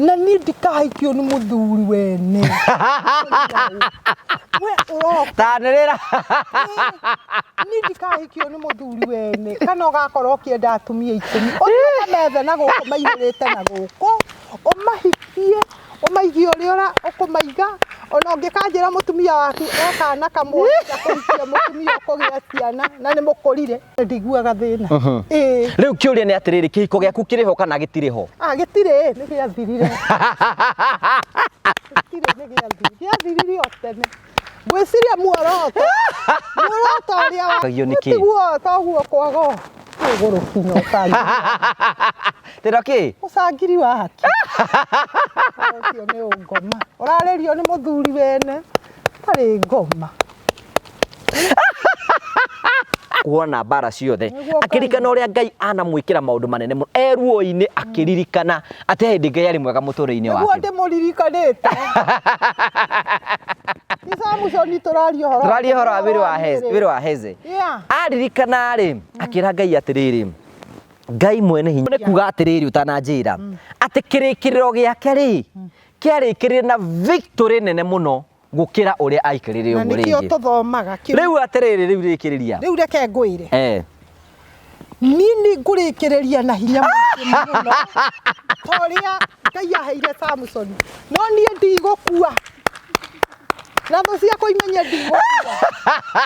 Na niĩ ndikahikio nĩ mũthuri wene. We ũroka. Tanĩrĩra. Niĩ ndikahikio nĩ mũthuri wene. Kana ũgakorwo ũkĩenda atumia 10. Ũthiĩ ũkamethe na gũkũ maihũrĩte na gũkũ. Ũmahikie, ũmaige ũrĩa ũkũmaiga. Ona ũngĩkanjĩra mũtumia waku e kana kamwe ũrenda kũhikia mũtumia ũkũgĩa ciana na nĩ mũkũrire. Ndiguaga thĩna. Ĩĩ. Rĩu kĩũria nĩ atĩrĩrĩ, kĩhiko gĩaku kĩrĩ ho kana gĩtirĩ ho? Ah, gĩtirĩ, nĩ gĩathirire. Gĩtirĩ, nĩ gĩathirire. Gĩathirire o tene. Ngwĩciria muoroto. Muoroto ũrĩa wa. Kagio nĩ kĩ? Tiguo toguo kwaga ũgũrũki na ũcangiri. Tĩra kĩ? Ũcangiri wa haki. Ũcio nĩ ũngoma. Ũrarĩrio nĩ mũthuri wene. Tarĩ ngoma. Kuona mbara ciothe. Nĩguo. Akĩririkana ũrĩa Ngai anamwĩkĩra maũndũ manene mũno e ruo-inĩ, akĩririkana atĩ hĩndĩ Ngai arĩ mwega mũtũrĩre-inĩ Nĩguo wake. Ndĩmũririkanĩte. Ti Samusoni tũraria ũhoro. Tũraria ũhoro wa wĩrĩ wa Heze, wĩrĩ wa Heze. Aririkana rĩ, akĩra Ngai atĩrĩrĩ, Ngai mwene hinya, nĩ kuga atĩrĩrĩ, ũtananjĩra atĩ kĩrĩkĩrĩro gĩake rĩ kĩarĩkĩrĩre na victory nene mũno gũkĩra ũrĩa aikarire Na ũguo nĩkĩo rĩngĩ. Tũthomaga kĩu. Rĩu atĩrĩrĩ, rĩu rĩkĩrĩria. Rĩu reke ngwĩre. Eh. Niĩ nĩ ngũrĩkĩrĩria na hinya mũingĩ mũno ta ũrĩa Ngai aheire Samson, no niĩ ndigũkua na thũ ciakwa imenye ndigũkua.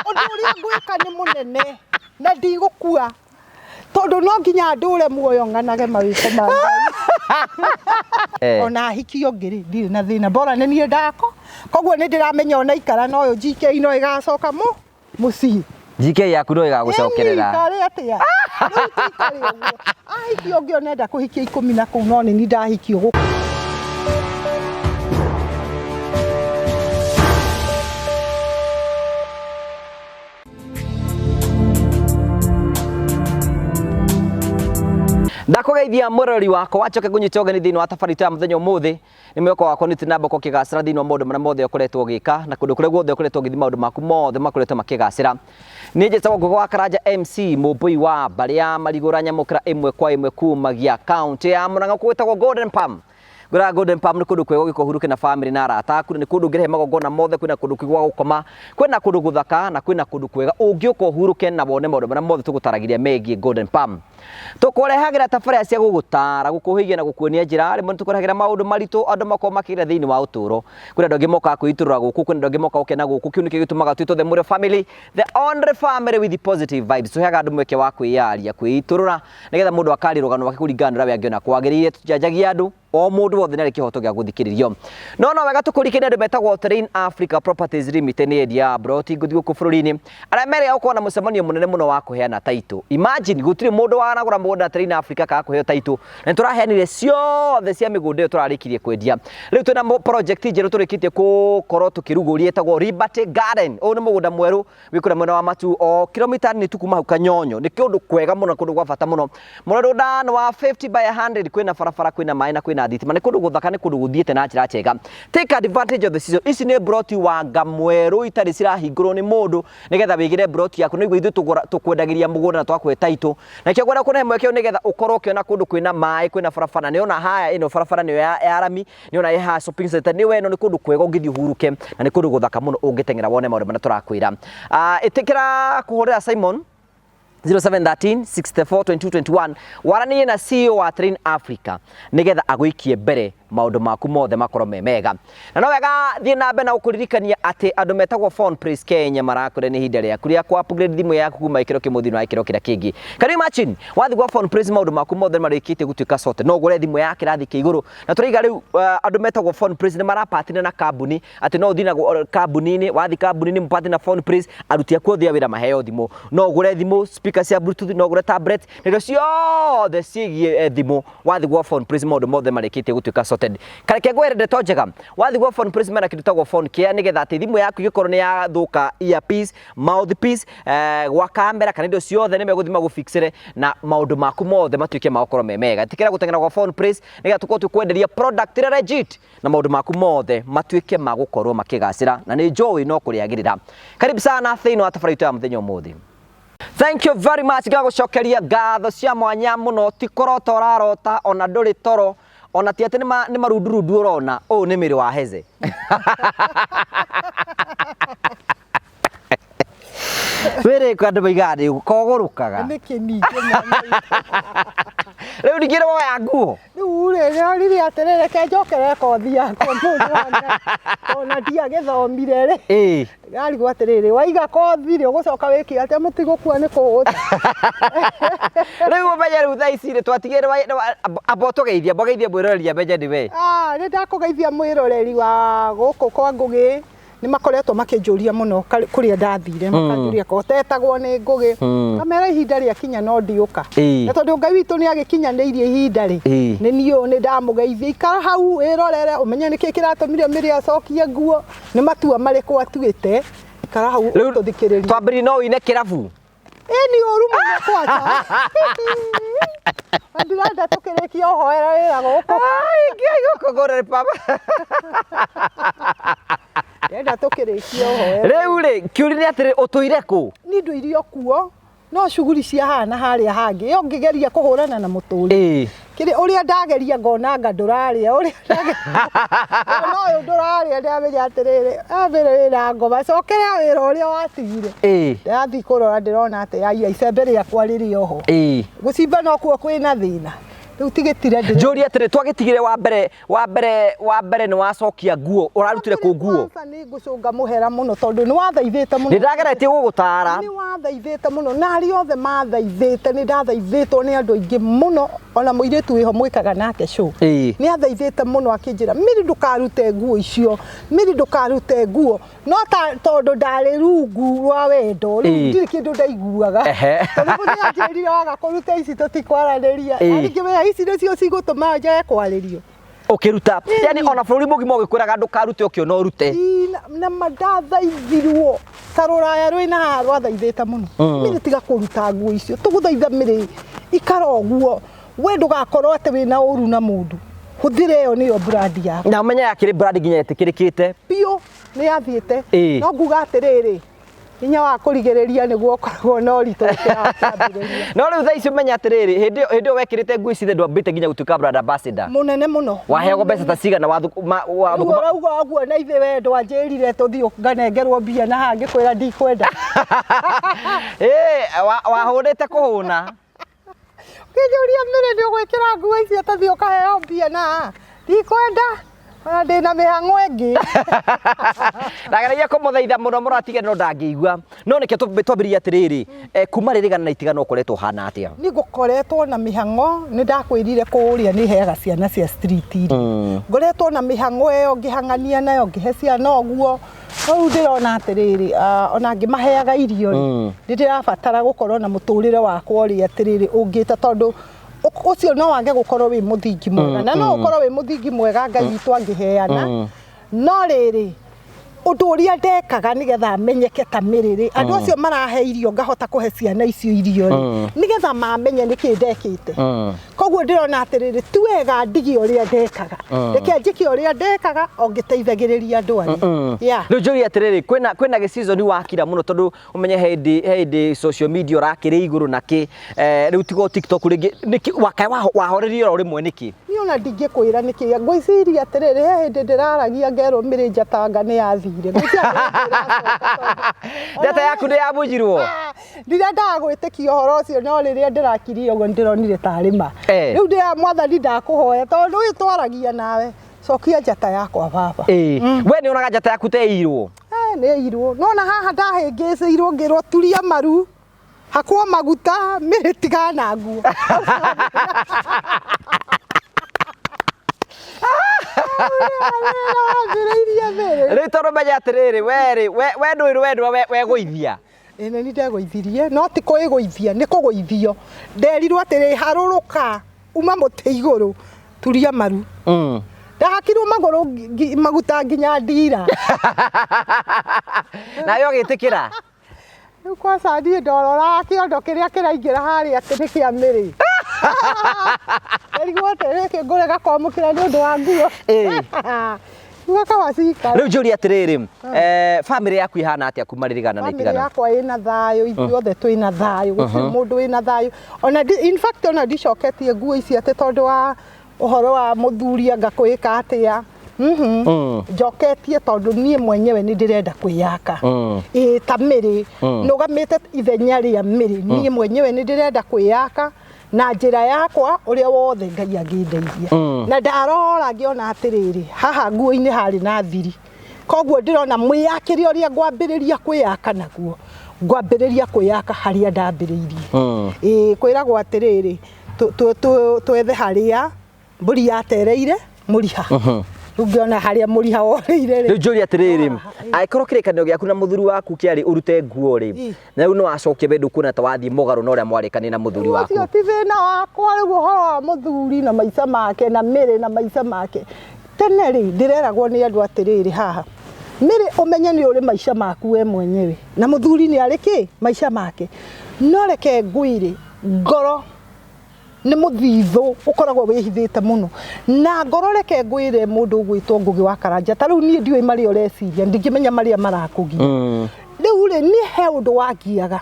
Ũndũ ũrĩa ngwĩka nĩ mũnene na ndigũkua, tondũ no nginya ndũre muoyo ng'anage mawĩko ma Ngai. Ona ahikio ũngĩ rĩ, ndirĩ na thĩna, bora nĩ niĩ ndako. Koguo nĩ ndĩramenya ona ikara na ũyũ GK no ĩgacoka mũ mũciĩ. GK yaku no ĩgagũcokerera. Karĩ atĩa? Rĩu tũikare ũguo. Ahikio ũngĩ ona enda kũhikia 10 na kũu, no nĩ niĩ ndahikio gũkũ. Ndakũgeithia mũrori wakwa, wacoke ngũnyite ũgeni thĩinĩ wa tabarĩra itũ ya mũthenya ũmũthĩ. Nĩ mwĩhoko wakwa nĩ namba ũkĩgacĩra thĩinĩ wa maũndũ marĩa mothe ũkoretwo ũgĩka na kũndũ kũrĩa guothe ũkoretwo ũgĩthiĩ, maũndũ maku mothe makoretwo makĩgacĩra. Niĩ njĩtagwo Ngũgĩ wa Karanja MC Mũmbũi wa mbarĩ ya Marigũra, nyamũkĩra ĩmwe kwa ĩmwe kumagia kaũntĩ ya Mũrang'a kũgwĩtagwo Golden Palm. Ngwĩraga Golden Palm nĩ kũndũ kwega ũgĩka ũhurũke na famĩlĩ na arata aku, na nĩ kũndũ ũngĩrehe magongona mothe. Kwĩna kũndũ kwega gwa gũkoma, kwĩna kũndũ gũthaka, na kwĩna kũndũ kwega ũngĩũka ũhurũke na wone maũndũ marĩa mothe tũgũtaragĩria megiĩ Golden Palm. Tũkũrehagĩra tabarĩra cia gũgũtara, gũkũhĩgia na gũkuonia njĩra. Rĩmwe nĩ tũkũrehagĩra maũndũ maritũ andũ makoragwo makĩgerera thĩinĩ wa ũtũũro. Kwĩna andũ angĩ mokaga kwĩitũrũra gũkũ, kwĩna andũ angĩ mokaga gũkena gũkũ. Kĩu nĩkĩo gĩtũmaga twĩtwo The Mũrĩo Family, the only family with positive vibes. Tũheaga andũ mweke wa kwĩyaria, kwĩitũrũra, nĩgetha mũndũ akaria rũgano rwake kũringana na ũrĩa we angĩona kwagĩrĩire. Tũtijanjagia andũ, o mũndũ wothe nĩ arĩ kĩhoto gĩa gũthikĩrĩrio. No wega tũkũrikĩrie andũ metagwo Terrain Africa Properties Limited, nĩ endia a broti ngũthi gũkũ bũrũri-inĩ, arĩa merĩga gũkorwo na mũcemanio mũnene mũno wa kũheana taitũ. Imagine, gũtirĩ mũndũ wanagũra mũgũnda Terrain Africa kaga kũheo taitũ, na nĩ tũraheanire ciothe cia mĩgũnda ĩyo tũrarĩkirie kwendia. Rĩu twĩna project njerũ tũrĩkĩtie gũkorwo tũkĩrugũria ĩtagwo Liberty Garden. Ũyũ nĩ mũgũnda mwerũ wĩ kũrĩa mwena wa Matu, o kilomita nini tu kuma hau Kanyonyo. Nĩ kũndũ kwega mũno, kũndũ gwa bata mũno. Mũgũnda nĩ wa 50 by 100, kwĩna barabara, kwĩna maĩ na kwĩna thitima. Nĩ kũndũ gũthaka, nĩ kũndũ gũthiĩte na njĩra njega. Take advantage of the season. Ici nĩ broti wanga mwerũ itarĩ cirahingũrwo nĩ mũndũ, nĩgetha wĩgĩre broti yaku. Nĩguo ithuĩ tũkwendagĩria mũgũnda na twakũhe title, na kĩo ngwenda kũrehe mweke ũyũ nĩgetha ũkorwo ũkĩona kũndũ kwĩna maĩ, kwĩna barabara. Nĩ ona haya, ĩno barabara nĩyo ya rami, nĩ ona ĩhaha shopping center nĩ weno. Nĩ kũndũ kwega ũngĩthiĩ ũhurũke, na nĩ kũndũ gũthaka mũno ũngĩteng'era wone maũndũ marĩa tũrakwĩra. Ah, ĩtĩkĩra kũhũrĩra Simon 0713 64 22 21, waranĩrie na CEO wa Train Africa nĩgetha agũikie mbere, maũndũ maku mothe makorwo me mega. Na no wega thiĩ na mbere na gũkũririkania atĩ andũ metagwo Phone Place Kenya marakwĩra nĩ ihinda rĩaku rĩa ku upgrade thimũ yaku kuma gĩkĩro kĩmwe thĩinĩ wa gĩkĩro kĩrĩa kĩngĩ. Can you imagine, wathiĩ gwa Phone Place maũndũ maku mothe nĩ marĩkĩtie gũtuĩka sorted, no ũgũre thimũ ya kĩrathi kĩa igũrũ. Na tũraiga rĩu andũ metagwo Phone Place nĩ marapatina na kambuni, atĩ no ũthiĩ na kambuni-inĩ, wathiĩ kambuni-inĩ mũpatine na Phone Place, aruti aku othe a wĩra maheo thimũ. No ũgũre thimũ, speaker cia Bluetooth, no ũgũre tablet na indo ciothe ciĩgiĩ thimũ. Wathiĩ gwa Phone Place maũndũ mothe marĩkĩtie gũtuĩka sorted. Kareke ngwĩre ndeto njega, wathiĩ gwa Phone Place mena kĩndũ gĩtagwo phone care, nĩgetha atĩ thimũ yaku ĩngĩkorwo nĩ yathũka, earpiece, mouthpiece, gwa kamera kana indo ciothe, nĩ megũthiĩ magũfixĩre na maũndũ maku mothe matuĩke ma gũkorwo me mega. Ĩtĩkĩra gũteng'era gwa Phone Place nĩgetha tũkorwo tũkwenderia product ĩrĩa legit na maũndũ maku mothe matuĩke ma gũkorwo makĩgacĩra, na nĩ njũĩ no kũrĩagĩrĩra. Karibu sana thĩinĩ wa tabarĩra itũ ya mũthenya ũmũthĩ. Thank you very much. Ngagũcokeria ngatho cia mwanya mũno. Ti kũrota ũrarota, ona ndũrĩ toro. Ona ti atĩ nĩ marundurundu ũrona, ũyũ nĩ mĩrĩ wa Heze. Wĩrĩ andũ maigaga nĩ kogũrũkaga. Nĩkĩ ningĩ mwana witũ? Rĩu ningĩ nĩ woya nguo. Rĩu rĩ, ndĩroririe atĩrĩ, reke njokere kothi yakwa mũndũ wa Ngai, ona ndiagĩthomire rĩ. Ndĩrarigwo atĩrĩrĩ, waiga kothi rĩ, ũgũcoka wĩke atĩa mũtigũkua nĩ kũhũta? Rĩu ũmenye rĩu thaa ici rĩ, twatigire amba ũtũgeithie, amba ũgeithie mwĩroreri amenye nĩ we. Ah, nĩ ndakũgeithia mwĩroreri wa gũkũ kwa Ngũgĩ. Nĩ makoretwo makĩnjũria mũno kũrĩa ndathire, makanjũria ko tetagwo nĩ Ngũgĩ. Ngamera ihinda rĩakinya no ndiũka. Na tondũ Ngai witũ nĩ agĩkinyanĩirie ihinda rĩ, nĩ niĩ ũyũ nĩ ndamũgeithia. Ikara hau wĩrorere ũmenye nĩkĩ kĩratũmire Mary acokie nguo, nĩ matua marĩkũ atuĩte. Ikara hau ũtũthikĩrĩrie. Twambĩrĩrie no ũine kĩrabu. Ĩ nĩ ũru mũno kwaca. Na ndirenda tũkĩrĩkie ũhoera wĩra gũkũ. Ai, Ngai gũkũ ngũrĩ baba. Ndĩrenda tũkĩrĩkie ũhoera. Rĩu rĩ, kĩũria nĩ atĩrĩ, ũtũire kũ? Niĩ ndũire o kuo, no cuguri cia haha na harĩa hangĩ. Ĩyo ngĩgeria kũhũrana na mũtũrĩre. Kĩrĩa ũrĩa ndageria ngona anga ndũrarĩa, ũrĩa ndageria ngona ũyũ ndũrarĩa, ndĩramenya atĩrĩrĩ, ambĩrĩ wĩna ngoma, cokera wĩra ũrĩa watigire. Ndĩrathiĩ kũrora ndĩrona atĩ aya icembe rĩakwa rĩrĩ oho. Gũcimba nokuo kwĩna thĩna. Rĩu tigĩtire ndĩrĩ. Njũrie atĩrĩ, twagĩtigire wa mbere, wa mbere, wa mbere nĩ wacokia nguo, ũrarutire kũ nguo? Kwanza nĩ ngũcũnga mũhera mũno tondũ nĩ wathaithĩte mũno. Nĩ ndageretie gũgũtara. Nĩ wathaithĩte mũno na arĩa othe mathaithĩte, nĩ ndathaithĩtwo nĩ andũ aingĩ mũno, ona mũirĩtu wĩho mwĩkaga nake show. Nĩ athaithĩte mũno akĩnjĩra, Mary ndũkarute nguo icio, Mary ndũkarute nguo. No ta tondũ ndarĩ rungu rwa wendo, rĩu ndirĩ kĩndũ ndaiguaga. Tondũ nĩ anjĩrire waga kũruta ici tũtikwaranĩria. Na ngĩmwĩra ici nĩcio cigũtũma njage kwarĩrio. Ũkĩruta. Yani ona bũrũri mũgima ũgĩkwĩraga ndũkarute ũkĩona ũrute. Ii, na mandathaithirwo ta rũraya rwĩna haha rwathaithĩte mũno. Mary tiga kũruta nguo icio, tũgũthaitha Mary ikara ũguo, we ndũgakorwo atĩ wĩna ũru na mũndũ, hũthĩra ĩyo nĩyo brand yaku. Na ũmenye yakĩrĩ brand nginya ĩtĩkĩrĩkĩte. Biũ nĩ yathiĩte. No nguga atĩrĩrĩ, hinya wa kũrigĩrĩria nĩguo ũkoragwo na ũritũ gũkĩra wa kwambĩrĩria. No rĩu thaa ici ũmenye atĩrĩrĩ, hĩndĩ ĩyo wekĩrĩte nguo ici ndwambĩte nginya gũtuĩka brand ambassador. Mũnene mũno. Waheagwo mbeca ta cigana wa thũkũma? Rĩu ũrauga ũguo na ithe we ndwanjĩrire tũthiĩ nganengerwo mbia na haha ngĩkwĩra ndikwenda. Wahũrĩte kũhũna. Ũkĩnjũria Mary nĩ ũgwĩkĩra nguo icio tũthiĩ ũkaheo mbia na haha ndikwenda. Ona ndĩna mĩhang'o ĩngĩ. Ndageragia kũmũthaitha mũno mũno atige no ndangĩigua. No nĩkĩo twambĩrĩrie atĩrĩrĩ, kuma rĩrĩ gana na itigano ũkoretwo ũhana atĩa? Niĩ ngũkoretwo na mĩhang'o, nĩ ndakwĩrire kũrĩa nĩ heaga ciana cia street irio. Ngoretwo na mĩhang'o ĩyo ngĩhang'ania nayo ngĩhe ciana ũguo. No rĩu ndĩrona atĩrĩrĩ, ona ngĩmaheaga irio rĩ, nĩ ndĩrabatara gũkorwo na mũtũrĩre wakwa ũrĩa atĩrĩrĩ ũngĩta tondũ ũcio no wage gũkorwo wĩ mũthingi mwega. Na no ũkorwo wĩ mũthingi mwega Ngai witũ angĩheana. No rĩrĩ, ũndũ ũrĩa ndekaga nĩgetha menyeke ta Mary rĩ, andũ acio marahe irio ngahota kũhe ciana icio irio rĩ, nĩgetha mamenye nĩkĩ ndekĩte. Koguo ndĩrona atĩrĩrĩ, ti wega ndige ũrĩa ndekaga. Reke njĩke ũrĩa ndekaga o ngĩteithagĩrĩria andũ arĩa. Rĩu njũrie atĩrĩrĩ, kwĩna gĩcizoni wakira mũno tondũ ũmenye hĩndĩ social media ũrakĩrĩ igũrũ na kĩ, rĩu tigo TikTok rĩngĩ, nĩkĩ wakae wahorerie oro rĩmwe nĩkĩ? Niĩ ona ndingĩkwĩra nĩkĩ, ngwĩciria atĩrĩrĩ, he hĩndĩ ndĩraragia ngerwo Mary njatanga nĩ yathire. Ngwĩciria nĩ hĩndĩ ĩracoka tondũ Njata yaku nĩ yabunjirwo? Ndirendaga gwĩtĩkia ũhoro ũcio, no rĩrĩa ndĩrakirire ũguo nĩndĩronire tarĩ ma. Rĩu ndĩra mwathani ndakũhoya tondũ ũyũ twaragia nawe, cokia njata yakwa baba. We nĩ ũronaga njata yaku ta ĩirwo? Nĩ ĩirwo. Nona haha ndahĩngĩcĩirwo ngĩrwo turia maru, hakwo maguta, Mary tigana nguo. Rĩu tondũ menya atĩrĩrĩ, we rĩ, we ndũĩ rwendwa, wegũithia. Ĩĩ nĩ ndegũithirie, no ti kwĩgũithia, nĩ kũgũithio. Nderirwo atĩrĩ, harũrũka, uma mũtĩ igũrũ, turia maru. Ndahakirwo magũrũ maguta nginya ndira. Nawe ũgĩtĩkĩra? Rĩu kwaca niĩ ndororaga kĩondo kĩrĩa kĩraingĩra harĩa atĩ nĩ kĩa Mary. Nderigwo atĩ gĩkĩ ngũrega kwamũkĩra nĩ ũndũ wa nguo. Gakawacika. Rĩu njũrie atĩrĩrĩ, family yaku ĩhana atĩa kuma rĩrĩ gana na Family itigana? yakwa ĩna thayũ, ithuothe twĩna thayũ, gũtirĩ mũndũ wĩna thayũ. Ona in fact ona ndicoketie nguo ici atĩ tondũ wa Ũhoro wa mũthuri anga kwĩka atĩa. Njoketie tondũ niĩ mwenyewe nĩ ndĩrenda kwĩyaka. Ĩĩ, ta Mĩrĩ nũgamĩte ithenya rĩa Mĩrĩ, niĩ mwenyewe nĩ ndĩrenda kwĩyaka na njĩra yakwa ũrĩa wothe Ngai angĩndeithia. Na ndarora ngĩona atĩrĩrĩ, haha nguo-inĩ harĩ na thiri, koguo ndĩrona mwĩyakĩre ũrĩa ngwambĩrĩria kwĩyaka naguo, ngwambĩrĩria kwĩyaka harĩa ndambĩrĩirie. Ĩĩ, kwĩragwo atĩrĩrĩ, twethe harĩa mbũri yatereire mũriha. Rĩu ngĩona harĩa mũriha worĩire rĩ. Rĩu njũria atĩrĩrĩ, angĩkorwo kĩrĩkanĩro gĩaku na mũthuri waku kĩarĩ ũrute nguo rĩ, na rĩu nĩ wacokia wendo, kuona ta wathiĩ mũgarũ na ũrĩa mwarĩkanĩire na mũthuri waku? Ũcio ti thĩna wakwa. Rĩu ũhoro wa mũthuri na maica make na Mĩrĩ na maica make, tene rĩ, ndĩreragwo nĩ andũ atĩrĩrĩ, haha Mĩrĩ, ũmenye nĩ ũrĩ maica maku we mwenyewe na mũthuri nĩ arĩ kĩ maica make. No reke ngwĩre, ngoro nĩ mũthithũ ũkoragwo wĩhithĩte mũno na ngoro. Reke ngwĩre, mũndũ ũgwĩtwo Ngũgĩ wa Karanja, ta rĩu niĩ ndiũĩ marĩa ũreciria, ndingĩmenya marĩa marakũgia. Rĩu rĩ, niĩ he ũndũ wangiaga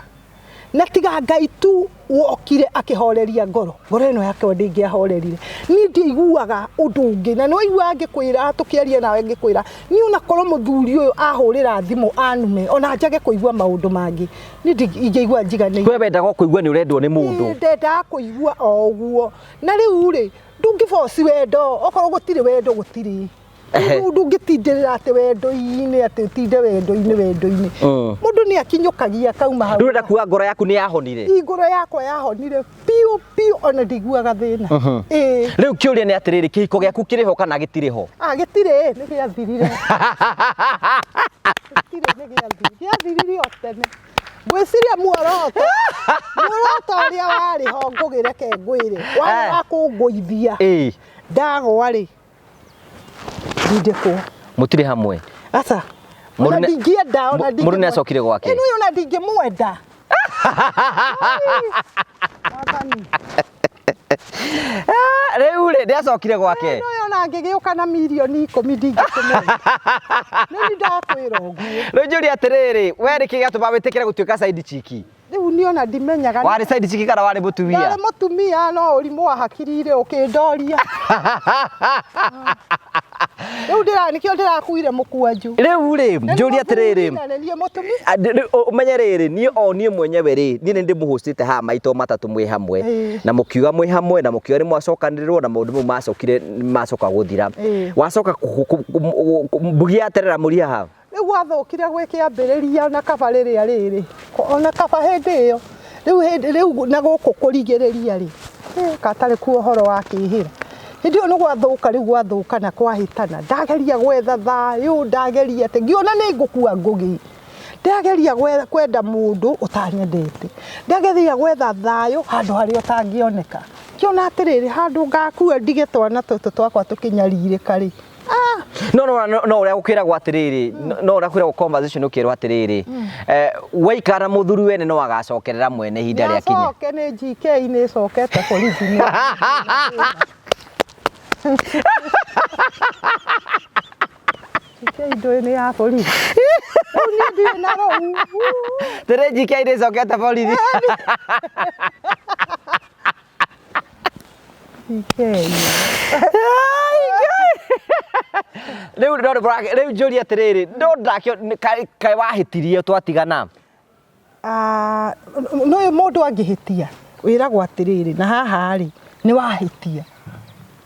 na tiga Ngai tu wokire akĩhoreria ngoro, ngoro ĩno yakwa ndĩngĩahorerire. Niĩ ndiaiguaga ũndũ ũngĩ, na nĩwaiguaga ngĩkwĩra, tũkĩaria nawe ngĩkwĩra, niĩ onakorwo mũthuri ũyũ ahũrĩra thimũ anume, ona njage kũigua maũndũ mangĩ, niĩ ingĩigua njiganĩire. We wendaga o kũigua nĩ ũrendwo nĩ mũndũ. Niĩ ndendaga kũigua o ũguo. Na rĩu rĩ, ndũngĩboci wendo okorwo gũtirĩ wendo, gũtirĩ. Rĩu ndũngĩtindĩrĩra atĩ wendo-inĩ, atĩ ũtinde wendo-inĩ, wendo-inĩ. Mũndũ nĩ akinyũkagia akauma hau. Rĩu ũrenda kuga ngoro yaku nĩ yahonire? Ngoro yakwa yahonire biũ biũ, ona ndiguaga thĩna. Ĩĩ. Rĩu kĩũria nĩ atĩrĩrĩ, kĩhiko gĩaku kĩrĩ ho kana gĩtirĩ ho? Ah, gĩtirĩ, nĩ gĩathirire. Gĩtirĩ, nĩ gĩathirire, gĩathirire o tene. Ngwĩciria muoroto ũrĩa warĩ ho, Ngũgĩ, reke ngwĩre, warĩ wa kũngũithia. Ndagwa rĩ, ndindĩkwo. Mũtirĩ hamwe? Aca. Ona ndingĩenda ona. Mũndũ nĩ acokire gwake? Ĩno ona ndingĩmwenda. Mwathani. Ah, rĩu rĩ, nĩ acokire gwake? Ĩno ona angĩgĩũka na mirioni 10 ndingĩkĩmwenda, nĩ ndakwĩra ũguo. Rĩu njũria atĩrĩrĩ, we nĩkĩ gĩatũma wĩtĩkĩre gũtuĩka side chick? Rĩu niĩ ona ndimenyaga. Warĩ side chick kana warĩ mũtumia? Ndarĩ mũtumia, no ũrimũ wa hakiri-rĩ ũkĩndoria. Rĩu ndĩra nĩkĩo ndĩrakuire mũkwanjũ. Rĩu rĩ, njũria atĩrĩrĩ, Na nĩ niĩ mũtumia. Ah, ũmenye rĩrĩ, niĩ o niĩ mwenyewe rĩ, niĩ nĩ ndĩmũhũcĩte haha maita o matatũ mwĩ hamwe, na mũkiuga mwĩ hamwe, na mũkiuga nĩ mwacokanĩrĩrwo, na maũndũ mau macokire macoka gũthira. Wacoka mbugi yaterera mũri haha. Rĩu gwathũkire gwĩ kĩambĩrĩria, ona kaba rĩrĩa rĩrĩ, ona kaba hĩndĩ ĩyo, rĩu hĩndĩ rĩu na gũkũ kũrigĩrĩria rĩ, katarĩ kuo ũhoro wa kĩhĩra. Hĩndĩ ĩyo nĩ gwathũka, rĩu gwathũka na kwahĩtana, ndageria gwetha thayũ, ndageria atĩ ngĩona nĩ ngũkua. Ngũgĩ, ndageria kwenda mũndũ ũtanyendete, ndageria gwetha thayũ handũ harĩa ũtangĩoneka, ngĩona atĩrĩrĩ, handũ ngakua ndige twana tũtũ twakwa tũkĩnyarirĩka rĩ. Ah, No ũrĩa gũkwĩragwo atĩrĩrĩ, no ũrĩa kwĩragwo conversation, ũkĩrwo atĩrĩrĩ, waikara mũthuri wene no agacokerera mwene ihinda rĩa kinya. Nĩacoke, nĩ GK nĩ ĩcokete borithi GK ndũĩ nĩ ya borithi. Rĩu niĩ ndirĩ na rũu. Tĩrĩ GK nĩ ĩcokete borithi. GK. Rĩu no rĩu njũrie atĩrĩrĩ, no ndakĩo kaĩ wahĩtirie twatigana? Ah, no mũndũ angĩhĩtia wĩragwo atĩrĩrĩ, na haha rĩ, nĩ wahĩtia,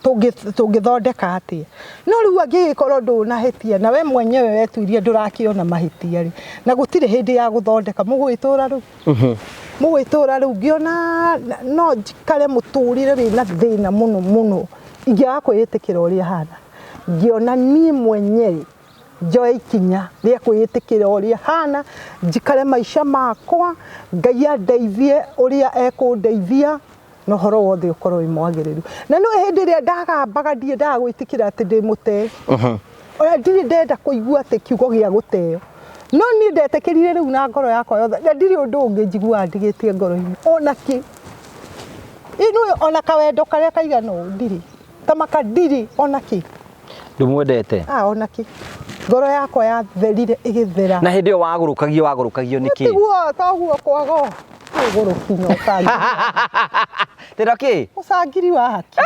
tũngĩthondeka atĩa? No rĩu angĩgĩkorwo ndũnahĩtia na we mwenyewe wetuirie ndũrakĩona mahĩtia rĩ, na gũtirĩ hĩndĩ ya gũthondeka, mũgwĩtũra rĩu, mũgwĩtũra rĩu. Ngĩona no njikare mũtũrĩre wĩna thĩna mũno mũno ingĩaga kwĩĩtĩkĩra ũrĩa hana. Ngĩona niĩ mwenyewe njoe ikinya rĩa kwĩĩtĩkĩra ũrĩa hana, njikare maica makwa, Ngai andeithie ũrĩa ekũndeithia, na ũhoro wothe ũkorwo wĩ mwagĩrĩru. Na no hĩndĩ ĩrĩa ndagambaga, ndiendaga gwĩtĩkĩra atĩ ndĩ mũtee, ona ndirĩ ndenda kũigua atĩ kiugo gĩa gũteo, no niĩ ndetĩkĩrire rĩu na ngoro yakwa yothe, na ndirĩ ũndũ ũngĩ njiguaga ndigĩtie ngoro-inĩ ona kĩ. Ĩno ona kawendo karĩa kaigana ũũ ndirĩ tamaka, ndirĩ ona kĩ. Ndũmwendete? Ah, ona kĩ, ngoro yakwa yatherire ĩgĩthera. Na hĩndĩ ĩyo wagũrũkagio nĩkĩ? Tiguo toguo kwago. Ũgũrũkinya ũcangiri. Tĩra kĩ? Ũcangiri wa haki.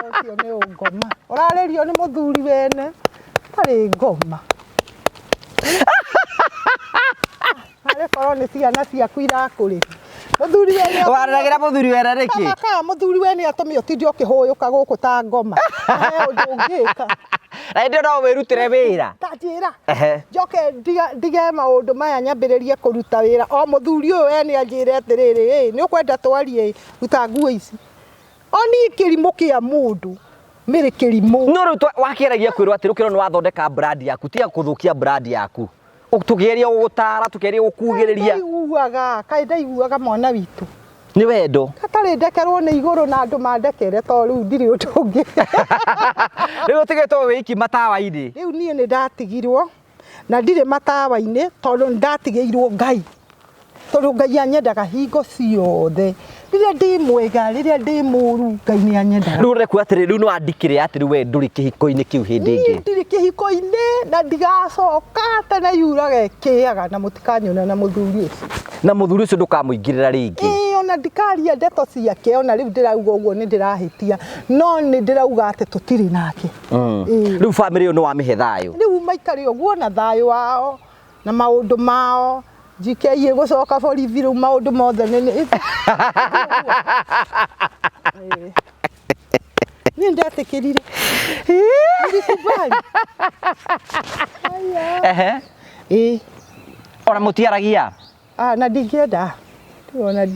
Ũcio nĩ ũngoma. Ũrarĩrio nĩ mũthuri wene. Tarĩ ngoma. Arĩ korwo nĩ ciana ciaku irakũrĩra. Mũthuri wene. Warĩragĩra mũthuri wene nĩkĩ? Kama kana mũthuri wene atũmire ũtinde ũkĩhũyũka gũkũ ta ngoma. He ũndũ ũngĩka. Na hĩndĩ ĩyo no wĩrutĩre wĩra. Ta njĩra. Ehe. Njoke ndige maũndũ maya nyambĩrĩrie kũruta wĩra. O mũthuri ũyũ we nĩ anjĩre atĩrĩrĩ, ĩ nĩ ũkwenda twarie ĩ, ruta nguo ici. O niĩ kĩrimũ kĩa mũndũ, mĩrĩ kĩrimũ. No rĩu wakĩgeragia kwĩrwo atĩ rũkĩrwo nĩ wathondeka brand yaku, tiga kũthũkia brand yaku. Tũkĩgeria gũgũtara, tũkĩgeria gũkugĩrĩria. Ndaiguaga, kaĩ ndaiguaga mwana witũ. Nĩ wendo. Hatarĩ ndekerwo nĩ igũrũ na andũ mandekere to rĩu ndirĩ ũndũ ũngĩ. Rĩu ũtigĩtwo wĩ iki matawa-inĩ. Rĩu niĩ nĩ ndatigirwo na ndirĩ matawa-inĩ tondũ nĩ ndatigĩirwo Ngai. Tondũ Ngai anyendaga hingo ciothe. Rĩrĩa ndĩ mwega, rĩrĩa ndĩ mũru, Ngai nĩ anyendaga. Rĩu ũrekua atĩrĩ, rĩu nĩ wandikĩrĩa atĩ rĩu we ndũrĩ kĩhiko-inĩ kĩu hĩndĩ Niĩ ĩngĩ. ndirĩ kĩhiko-inĩ na ndigacoka tene yuraga ĩkĩaga na mũtikanyona na mũthuri ũcio. Na mũthuri ũcio ndũkamũingĩrĩra rĩngĩ. Ĩĩ ona ndikaria ndeto ciake ona rĩu ndĩrauga ũguo nĩ ndĩrahĩtia no nĩ ndĩrauga atĩ tũtirĩ nake. Ĩĩ. Rĩu bamĩrĩ ĩyo nĩ wamĩhe thayũ. Rĩu maikare ũguo na thayũ wao na maũndũ mao GK ĩgũcoka borithi rĩu maũndũ mothe nĩ Ĩĩ. Niĩ ndetĩkĩrire. Nilikubali. Aya. Ehe. Ĩĩ. Ona mũtiaragia. Ah, na ndingĩenda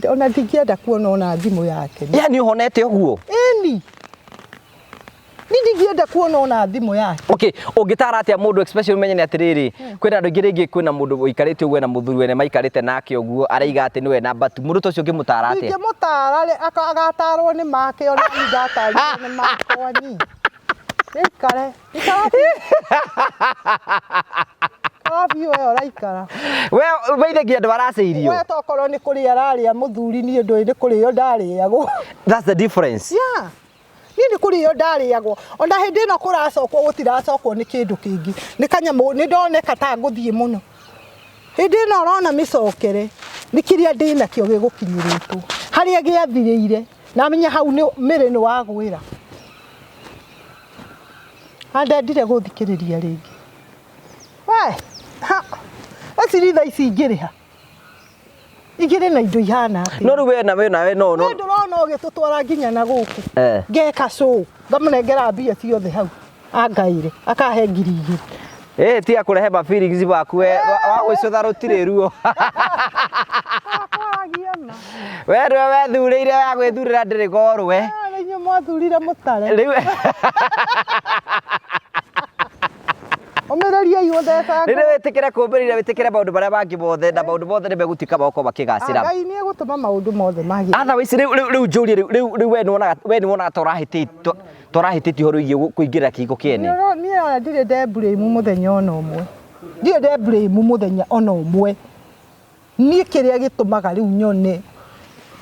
ona ndingĩenda kuona ona thimũ yake. Yani ũhonete ũguo. Ĩni. Niĩ ndingĩenda kuona ona thimũ yake. Okay, ũngĩtara atĩa mũndũ especially ũmenye nĩ atĩrĩrĩ, kwĩna andũ aingĩ rĩngĩ kwĩna mũndũ ũikarĩte ũguo na mũthuri wene maikarĩte nake ũguo araiga atĩ nĩwe namba tu. Mũndũ ta ũcio ũngĩmũtara atĩa? Ingĩmũtara rĩ, agatarwo nĩ make ona niĩ ndatarirwo nĩ makwa niĩ. Gĩikare, ikara biũ. Ikara biũ we ũraikara. We weithagia andũ aracĩirio. We tokorwo nĩ kũrĩa ararĩa mũthuri niĩ ndũĩ nĩ kũrĩo ndarĩagwo. That's the difference. Yeah. Niĩ nĩ kũrĩo ndarĩagwo. Ona hĩndĩ ĩno kũracokwo gũtiracokwo nĩ kĩndũ kĩngĩ. Nĩ kanyamũ nĩ ndoneka ta ngũthiĩ mũno. Hĩndĩ ĩno ũrona mĩcokere nĩ kĩrĩa ndĩnakĩo gĩgũkinyĩrĩtwo. Harĩa gĩathirĩire na menya hau nĩ mĩrĩ nĩ wagwĩra. Na ndendire gũthikĩrĩria rĩngĩ. We, ha, eciri thaa ici ingĩrĩha. Ingĩrĩ na indo ihana atĩa. No rĩu we na we na we no no. We ndũrona ũgĩtũtwara nginya na gũkũ. Eh. Ngeka show, ngamũnengera mbia ciothe hau. Angaire, akahe 2,000. Eh, tiga kũrehe ma feelings maku we wa gwĩcũtha rũtirĩ ruo. Akwaragia ma. We nĩwe wethurĩire ya gwĩthurĩra ndĩrĩ gorwe. Ah, na inyuĩ mwathurire mũtare. Rĩu Ũmĩrĩriai gũtheca rĩrĩa wĩtĩkĩre kũmbĩrĩria wĩtĩkĩre maũndũ marĩa mangĩ mothe na maũndũ mothe nĩ megũtuĩka ma gũkorwo makĩgacĩra. Ngai nĩ egũtũma maũndũ mothe magĩre. Otherwise rĩu rĩu rĩu njũrie rĩu rĩu rĩu we nĩwonaga we nĩwonaga ta ũrahĩtĩtio ta ũrahĩtĩtio ũhoro wĩgiĩ kũingĩrĩra kĩhiko kĩene. Niĩ ona ndirĩ nde blame mũthenya ona ũmwe. Ndirĩ nde blame mũthenya ona ũmwe. Niĩ kĩrĩa gĩtũmaga rĩu nyone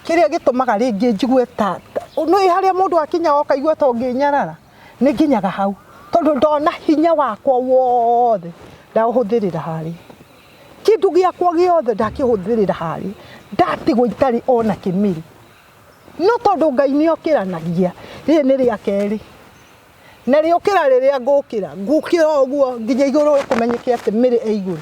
kĩrĩa gĩtũmaga rĩngĩ njigue ta nĩ harĩa mũndũ akinya ũkaigua ta ũngĩnyarara nĩ nginyaga hau tondũ ndona hinya wakwa wothe ndaũhũthĩrĩra harĩa kĩndũ gĩakwa gĩothe ndakĩhũthĩrĩra harĩa ndatigwo itarĩ ona kĩmĩrĩ no tondũ Ngai nĩ okĩranagia rĩrĩ nĩ rĩa kerĩ na rĩũkĩra rĩrĩa ngũkĩra ngũkĩra ũguo nginya igũrũ kũmenyeke atĩ mĩrĩ ĩ igũrũ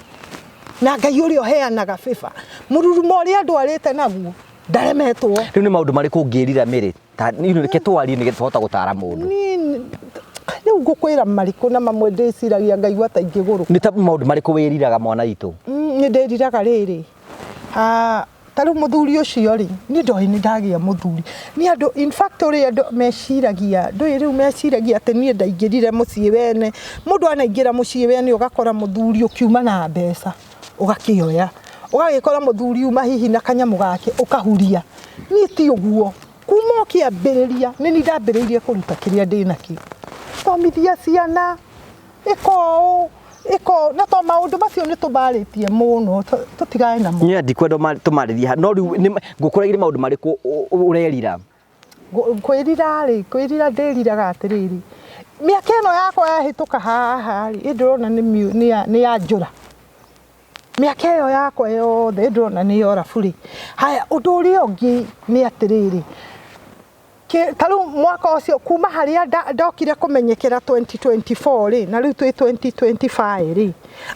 na Ngai ũrĩa ũheanaga favor mũrurumo ũrĩa ndwarĩte naguo ndaremetwo. Rĩu nĩ maũndũ marĩkũ ũngĩrira mĩrĩ ta reke twarie nĩgetha tũhote gũtara mũndũ. Niĩ rĩu ngũkwĩra marĩkũ na mamwe ndĩciragia ngaigua ta ingĩgũrũka. Nĩ ta maũndũ marĩkũ wĩriraga mwana witũ? Nĩ ndĩriraga rĩrĩ ta rĩu mũthuri ũcio rĩ niĩ ndoĩ nĩ ndagĩa mũthuri nĩ andũ in fact ũrĩa andũ meciragia ndũĩ rĩu meciragia atĩ niĩ ndaingĩrire mũciĩ wene mũndũ anaingĩra mũciĩ wene ũgakora mũthuri ũkiuma na mbeca ũgakĩoya ũgagĩkora mũthuri uma hihi na kanyamũ gake ũkahuria niĩ ti ũguo kuma ũkĩambĩrĩria nĩ niĩ ndambĩrĩirie kũruta kĩrĩa ndĩnakĩo thomithia ciana ĩka ũũ ĩka ũũ na to maũndũ macio nĩ tũmarĩtie mũno tũtigane namo. Niĩ ndikwenda tũmarĩrie haha no rĩu ngũkũragia nĩ maũndũ marĩkũ ũrerira? Kwĩrira rĩ kwĩrira ndĩriraga atĩrĩrĩ mĩaka ĩno yakwa yahĩtũka haha rĩ ĩ ndĩrona nĩ ya njũra. Mĩaka ĩyo yakwa yothe ndĩrona nĩ yora burĩ. Haya, ũndũ ũrĩa ũngĩ nĩ atĩrĩrĩ, ta rĩu mwaka ũcio kuma harĩa ndokire kũmenyekera 2024 rĩ, na rĩu twĩ 2025 rĩ,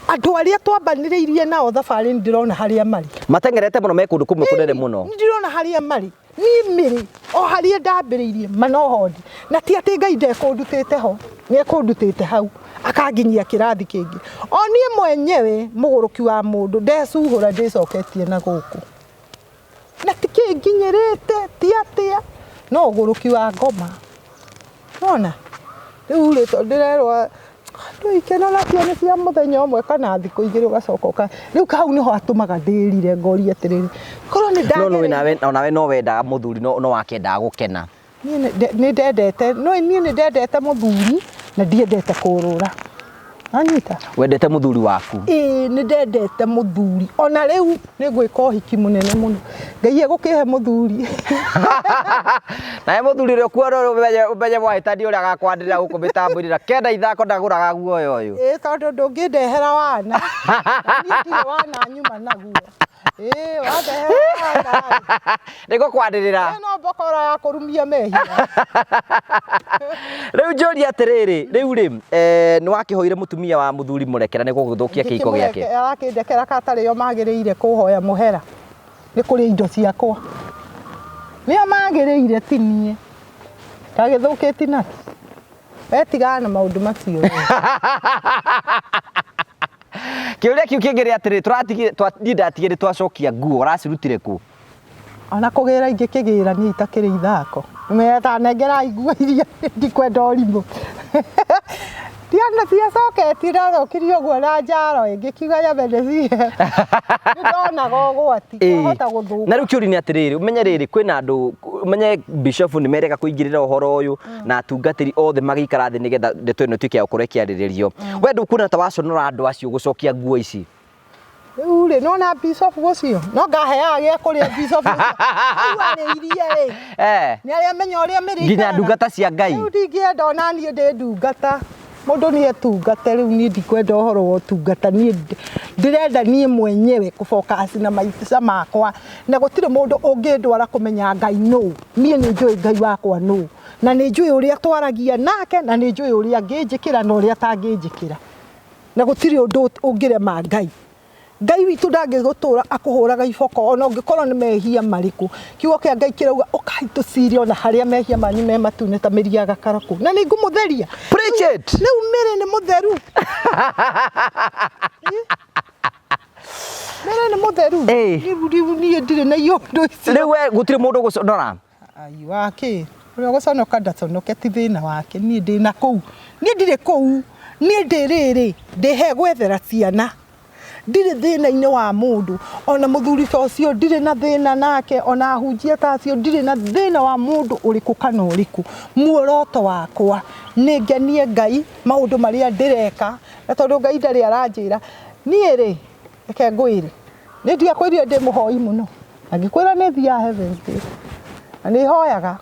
andũ arĩa twambanĩrĩirie nao thabarĩ nĩ ndĩrona harĩa marĩ. Mateng'erete mũno me kũndũ kũmwe kũnene mũno. Nĩ ndĩrona harĩa marĩ. Niĩ mĩrĩ o harĩa ndambĩrĩirie ma no ho ndĩ. Na ti atĩ Ngai ndekũndutĩte ho, nĩ ekũndutĩte hau akanginyia kĩrathi kĩngĩ. O niĩ mwenyewe mũgũrũki wa mũndũ ndecuhũra ndĩcoketie na gũkũ. Na ti kĩ nginyĩrĩte, ti atĩa, no ũgũrũki wa ngoma. Nĩwona? Rĩu rĩ tondũ ndĩrerwo andũ ikeno nacio nĩ cia mũthenya ũmwe kana thikũ igĩrĩ ũgacoka ũka rĩu hau nĩho hatũmaga ndĩrire ngoria atĩrĩrĩ, korwo nĩ No nĩ ndagereire. nawe onawe no wendaga mũthuri no wakendaga gũkena. Niĩ nĩ ndendete, no niĩ nĩ ndendete mũthuri na ndiendete kũrũra. Wanyita? Wendete mũthuri waku? Ĩĩ nĩ ndendete mũthuri. Ona rĩu nĩ ngwĩka ũhiki mũnene mũno. Ngai egũkĩhe mũthuri. Nawe mũthuri ũrĩa ũkuona ũmenye mwahĩtania ũrĩa agakwanĩrĩra gũkũ mĩtambo-inĩ na kenda ithako ndagũraga guoya ũyũ. Ĩĩ tondũ ndũngĩndehera wana. Niĩ ndirĩ wana nyuma naguo. Ĩĩ wandehera wana. Nĩ ngũkwanĩrĩra. Ĩno mbokora ya kũrumia mehia. Rĩu njũrie atĩrĩrĩ, rĩu rĩ, nĩ wakĩhoire mũtumia wa mũthuri mũrekera nĩ gũgũthũkia kĩhiko gĩake? Arakĩndekera ka tarĩ o magĩrĩire kũhoya mũhera nĩ kũrĩa indo ciakwa. Nĩo magĩrĩire ti niĩ. Ndagĩthũkĩti naki. We tigana na maũndũ macio. Kĩũria kĩu kĩngĩ nĩ atĩrĩrĩ, tũratigire, niĩ ndatigire twacokia nguo, ũracirutire kũ? Ona kũgĩra ingĩkĩgĩra niĩ itakĩrĩ ithako. Tanengera nguo iria ndikwenda ũrimũ. Tiana ciacoketie ndacokirie ũguo na njaro ĩngĩ kiuga nyambe ndĩcihe. Nĩndonaga ũgwati kwahota gũthũka. Na rĩu kĩũria nĩ atĩrĩrĩ, ũmenye rĩrĩ kwĩna andũ, ũmenye bishop nĩ merega kũingĩrĩra ũhoro ũyũ na atungatĩri othe magĩikara thĩ nĩgetha ndeto ĩno ĩtuĩke ya gũkorwo ĩkĩarĩrĩrio. We ndũkuona ta waconora andũ acio gũcokia nguo ici? Rĩu rĩ, nĩwona bishop ũcio? No ngaheaga gĩa kũrĩa bishop ũcio. Hau arĩirie rĩ. Nĩ arĩa menya ũrĩa mĩrĩ Nginya ikaraga. ndungata cia Ngai. Rĩu ndingĩenda ona niĩ ndĩ ndungata. Mũndũ nĩ etungate rĩu niĩ ndikwenda ũhoro wa ũtungata niĩ ndĩrenda niĩ mwenyewe kũ focus na maica makwa na gũtirĩ mũndũ ũngĩndwara kũmenya Ngai nũ. Niĩ nĩ njũĩ Ngai wakwa nũ na nĩ njũĩ ũrĩa twaragia nake na nĩ njũĩ ũrĩa angĩnjĩkĩra na ũrĩa atangĩnjĩkĩra. Na gũtirĩ ũndũ ũngĩrema Ngai. Ngai witũ ndangĩgũtũra akũhũraga iboko ona ũngĩkorwo nĩ mehia marĩkũ. Kiugo kĩa Ngai kĩrauga ũkai tũcire ona harĩa mehia manyu me matune ta mĩri ya gakarakũ. Na nĩ ngũmũtheria. Preach it! Rĩu mĩrĩ nĩ mũtheru. Mĩrĩ nĩ mũtheru. Rĩu rĩu niĩ ndirĩ na iũndũ icio. Rĩu we gũtirĩ mũndũ ũgũconora. Ai wake. Ũrĩa ũgũconoka ndaconoke ti thĩna wake. Niĩ ndĩna kũu. Niĩ ndirĩ kũu. Niĩ ndĩ rĩrĩ, ndĩ he gwethera ciana. Ndirĩ thĩna-inĩ wa mũndũ. Ona mũthuri ta ũcio ndirĩ na thĩna nake, ona ahunjia ta acio ndirĩ na thĩna wa mũndũ ũrĩkũ kana ũrĩkũ. Muoroto wakwa nĩ ngenie Ngai maũndũ marĩa ndĩreka, na tondũ Ngai ndarĩ aranjĩra. Niĩ rĩ, reke ngwĩre, nĩ ndiakwĩrire ndĩ mũhoi mũno? Na ngĩkwĩra nĩ thiaga Heavens Gate. Na nĩ hoyaga.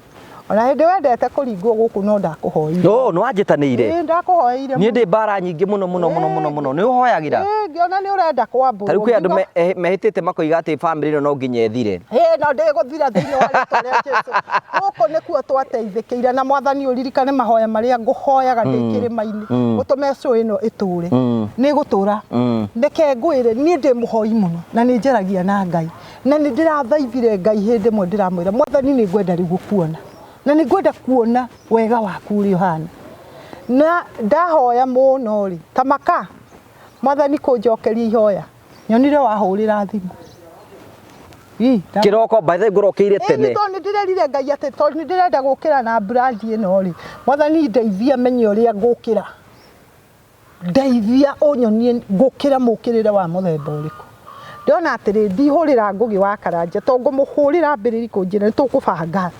Ona hĩndĩ wendete kũringwo gũkũ no ndakũhoire. No, nĩ wanjĩtanĩire. Ĩĩ ndakũhoeire. Niĩ ndĩ mbara nyingĩ mũno mũno mũno mũno mũno. Nĩ ũhoyagĩra? Ĩĩ ngĩona nĩ ũrenda kwambũrwo. Ta rĩu kwĩ andũ mehĩtĩte makoiga atĩ bamĩrĩ ĩno no nginya ĩthire. Ĩĩ no ndĩgũthira thĩinĩ wa rĩtwa rĩa Jesũ. Gũkũ nĩkuo twateithĩkĩire na Mwathani ũririkane mahoya marĩa ngũhoyaga ndĩ kĩrĩma-inĩ. Ũtũme show ĩno ĩtũre. Nĩ ĩgũtũra. Reke ngwĩre niĩ ndĩ mũhoi mũno na nĩ njaragia na Ngai. Na nĩ ndĩrathaithire Ngai hĩndĩ ĩmwe ndĩramwĩra Mwathani nĩ ngwenda rĩu gũkuona. Na nĩ ngwenda kuona wega waku ũrĩa ũhana. Na ndahoya mũno rĩ, ta maka Mwathani kũnjokeria ihoya. Nyonire wahũrĩra thimũ. Kĩroko by the way ngũrokeire tene. Ĩni tondũ nĩ ndĩrerire Ngai atĩ tondũ nĩ ndĩrenda gũkĩra na brand ĩno rĩ, Mwathani ndeithia menye ũrĩa ngũkĩra. Ndeithia ũnyonie ngũkĩra mũkĩrĩre wa mũthemba ũrĩkũ. Ndĩrona atĩrĩ, ndihũrĩra Ngũgĩ wa Karanja tondũ ngũmũhũrĩra ambĩrĩrie kũnjĩra nĩ tũkũbanga.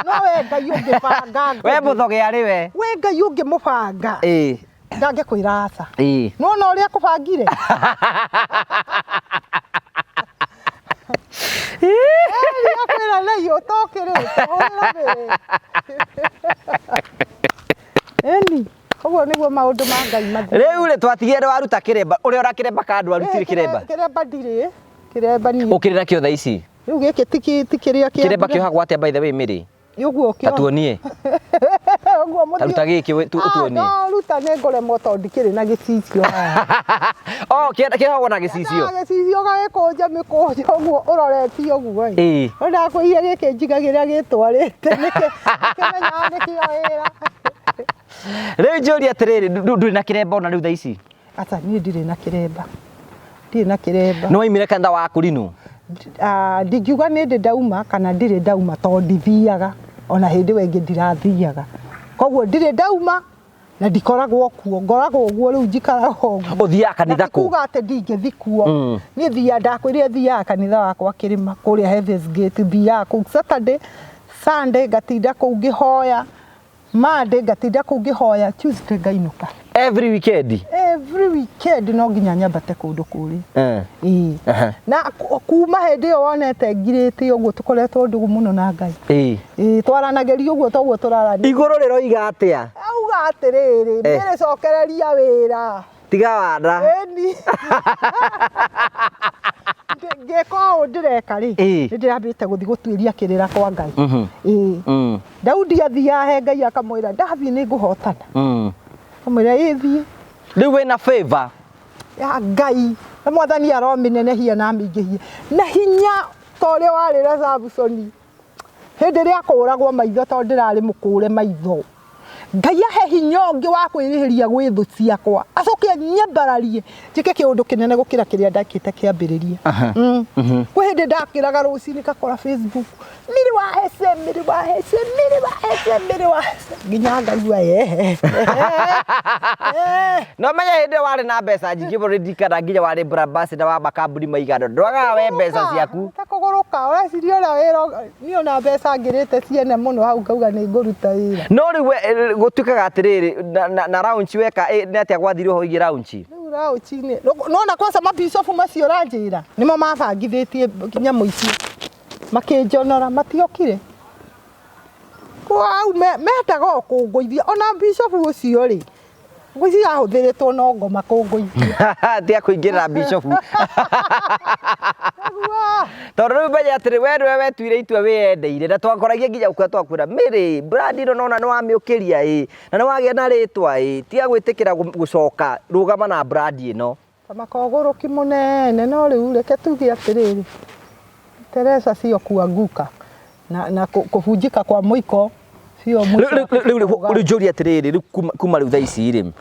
No we Ngai ũngĩbanga Ngũgĩ. We mũthoge arĩ we. We Ngai ũngĩmũbanga. Ndangĩkwĩra aca. Nĩwona ũrĩa akũbangire? Akwĩra nei ũtokĩrĩte, hũrĩra mbere. Ĩni. Ũguo nĩguo maũndũ ma Ngai mathiĩ. Rĩu rĩ twatigire waruta kĩremba ũrĩa ũra kĩremba ka andũ arutire kĩremba. Kĩremba ndirĩ. Kĩremba niĩ. Ũkĩrĩ nakĩo thaa ici? Rĩu gĩkĩ ti kĩrĩa kĩa Kĩremba kĩohagwo atĩa by the way Mary? Ũguo Ta tuonie. Ũguo mũthiĩ. Ta ruta gĩkĩ ũtuonie. No ruta nĩ ngũremwo tondũ ndikĩrĩ na gĩcicio haha. Oh, kĩohagwo na gĩcicio. Na gĩcicio ũgagĩkũnja mĩkũnjo ũguo ũroretie ũguo ĩ. Ĩĩ. No ndakwĩire gĩkĩ njigagĩra gĩtwarĩte nĩkĩ nĩkĩmenyaga nĩkĩo wĩra. Rĩu njũrie atĩrĩrĩ, ndũrĩ na kĩremba ona rĩu thaa ici? Aca niĩ ndirĩ na kĩremba. Ndirĩ na kĩremba. Nĩ waimire kanitha wa Akũrinũ? Ah, ndingiuga nĩ ndĩ ndauma kana ndirĩ ndauma tondũ ndithiaga ona hĩndĩ ĩyo ĩngĩ ndirathiaga. Koguo ndirĩ ndauma na ndikoragwo kuo, ngoragwo ũguo rĩu njikaraga ũguo. Ũthiaga kanitha Na ti kũ? kuga atĩ ndingĩthi kuo. Mm. Niĩ thiaga, ndakwĩrire thiaga kanitha wakwa kĩrĩma kũrĩa Heaven's Gate, thiaga kũu Saturday, Sunday ngatinda kũu ngĩhoya, Monday ngatinda kũu ngĩhoya, Tuesday ngainũka. Every weekend? Every weekend no nginya nyambate kũndũ kũrĩa. Eh. Ĩĩ. Aha. Na kuma hĩndĩ ĩyo wonete ngirĩte ũguo tũkoretwo ndũgũ mũno na Ngai. Ĩĩ. Ĩĩ, twaranagĩria ũguo toguo tũrarania. Igũrũ rĩroiga atĩa? Auga atĩrĩrĩ, Eh. Mary cokereria wĩra. Tiga wana. Ĩni. Ngĩka ũũ ndĩreka rĩ, Ĩĩ. nĩ ndĩrambĩte gũthiĩ gũtuĩria kĩrĩra kwa Ngai. Mhm. Ĩĩ. Mm. Daudi athiaga he Ngai akamwĩra ndathiĩ nĩ ngũhotana. Mm. Akamwĩra ĩĩ thiĩ. Rĩu wĩna favor. Ya Ngai na mwathani aromĩnenehia na amĩingĩhie na hinya ta ũrĩa warĩ na Samsoni hĩndĩ ĩrĩa akũragwo maitho tondũ ndĩrarĩ mũkũre maitho. Ngai ahe hinya ũngĩ wa kwĩrĩhĩria gwĩ thũ ciakwa acoke anyambararie njĩke kĩũndũ kĩnene gũkĩra kĩrĩa ndakĩte kĩambĩrĩria. Aha. Mm. Mhm. Kwĩ hĩndĩ ndakĩraga rũcinĩ ngakora Facebook Mary wa Hese, Mary wa Hese, Mary wa Hese, Mary wa Hese nginya ngaigua yehe. No menya hĩndĩ ĩyo warĩ na mbeca nyingĩ mũno ndirikana nginya warĩ brand ambassador wa makambuni maigana ndwagaga we mbeca ciaku. Ta kũgũrũka ũreciria ũrĩa wĩra niĩ ona mbeca ngĩrĩte ciene mũno hau ngauga nĩ ngũruta wĩra. No rĩu we gũtuĩkaga atĩrĩrĩ na launch weka nĩ atĩa gwathire ũhoro wĩgiĩ launch? Rĩu launch-inĩ nona kwanza mabicobu macio ũranjĩra nĩmo mabangithĩtie nyamũ icio makĩnjonora matiokire. Kwau mendaga o kũngũithia ona bicobu ũcio rĩ ngwĩciria ahũthĩrĩtwo no ngoma kũngũithia. Tiga kũingĩrĩra bicobu. Nĩguo. Tondũ rĩu menya atĩrĩ we nĩwe wetuire itua wĩyendeire na twakoragia nginya gũkua twakwĩra Mary brand ĩno nona nĩ wamĩũkĩria ĩ na nĩ wagĩa na rĩtwa ĩ tiga gwĩtĩkĩra gũcoka rũgama na brand ĩno. Ta makogũrũki mũnene no rĩu reke tuge atĩrĩrĩ Teresa sio kuanguka na kũbunjika kwa mũiko sio mũico. Rĩu njũrie atĩrĩrĩ rĩu kuma rĩu thaa ici rĩ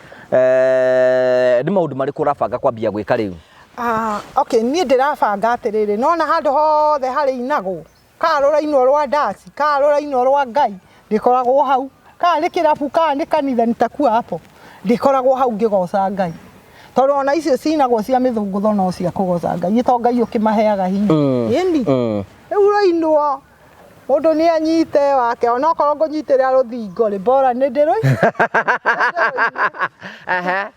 nĩ maũndũ marĩkũ ũrabanga kwambia gwĩka rĩu? Ah, okay, niĩ ndĩrabanga atĩrĩrĩ nona handũ hothe harĩ inagwo kana rũrainwo rwa ndaci kana rũrainwo rwa Ngai ndĩkoragwo hau kana nĩ kĩrabu kana nĩ kanitha nitakuwa hapo ndĩkoragwo hau ngĩgoca Ngai tondũ ona icio cinagwo cia mĩthũngũtho no cia kũgoca Ngai to Ngai ũkĩmaheaga hinya. Mm. Ĩni Mm. rĩu rũinwo mũndũ nĩ anyite wake onokorwo ngũnyitĩrĩra rũthingo rĩ bora nĩ ndĩrũi Aha.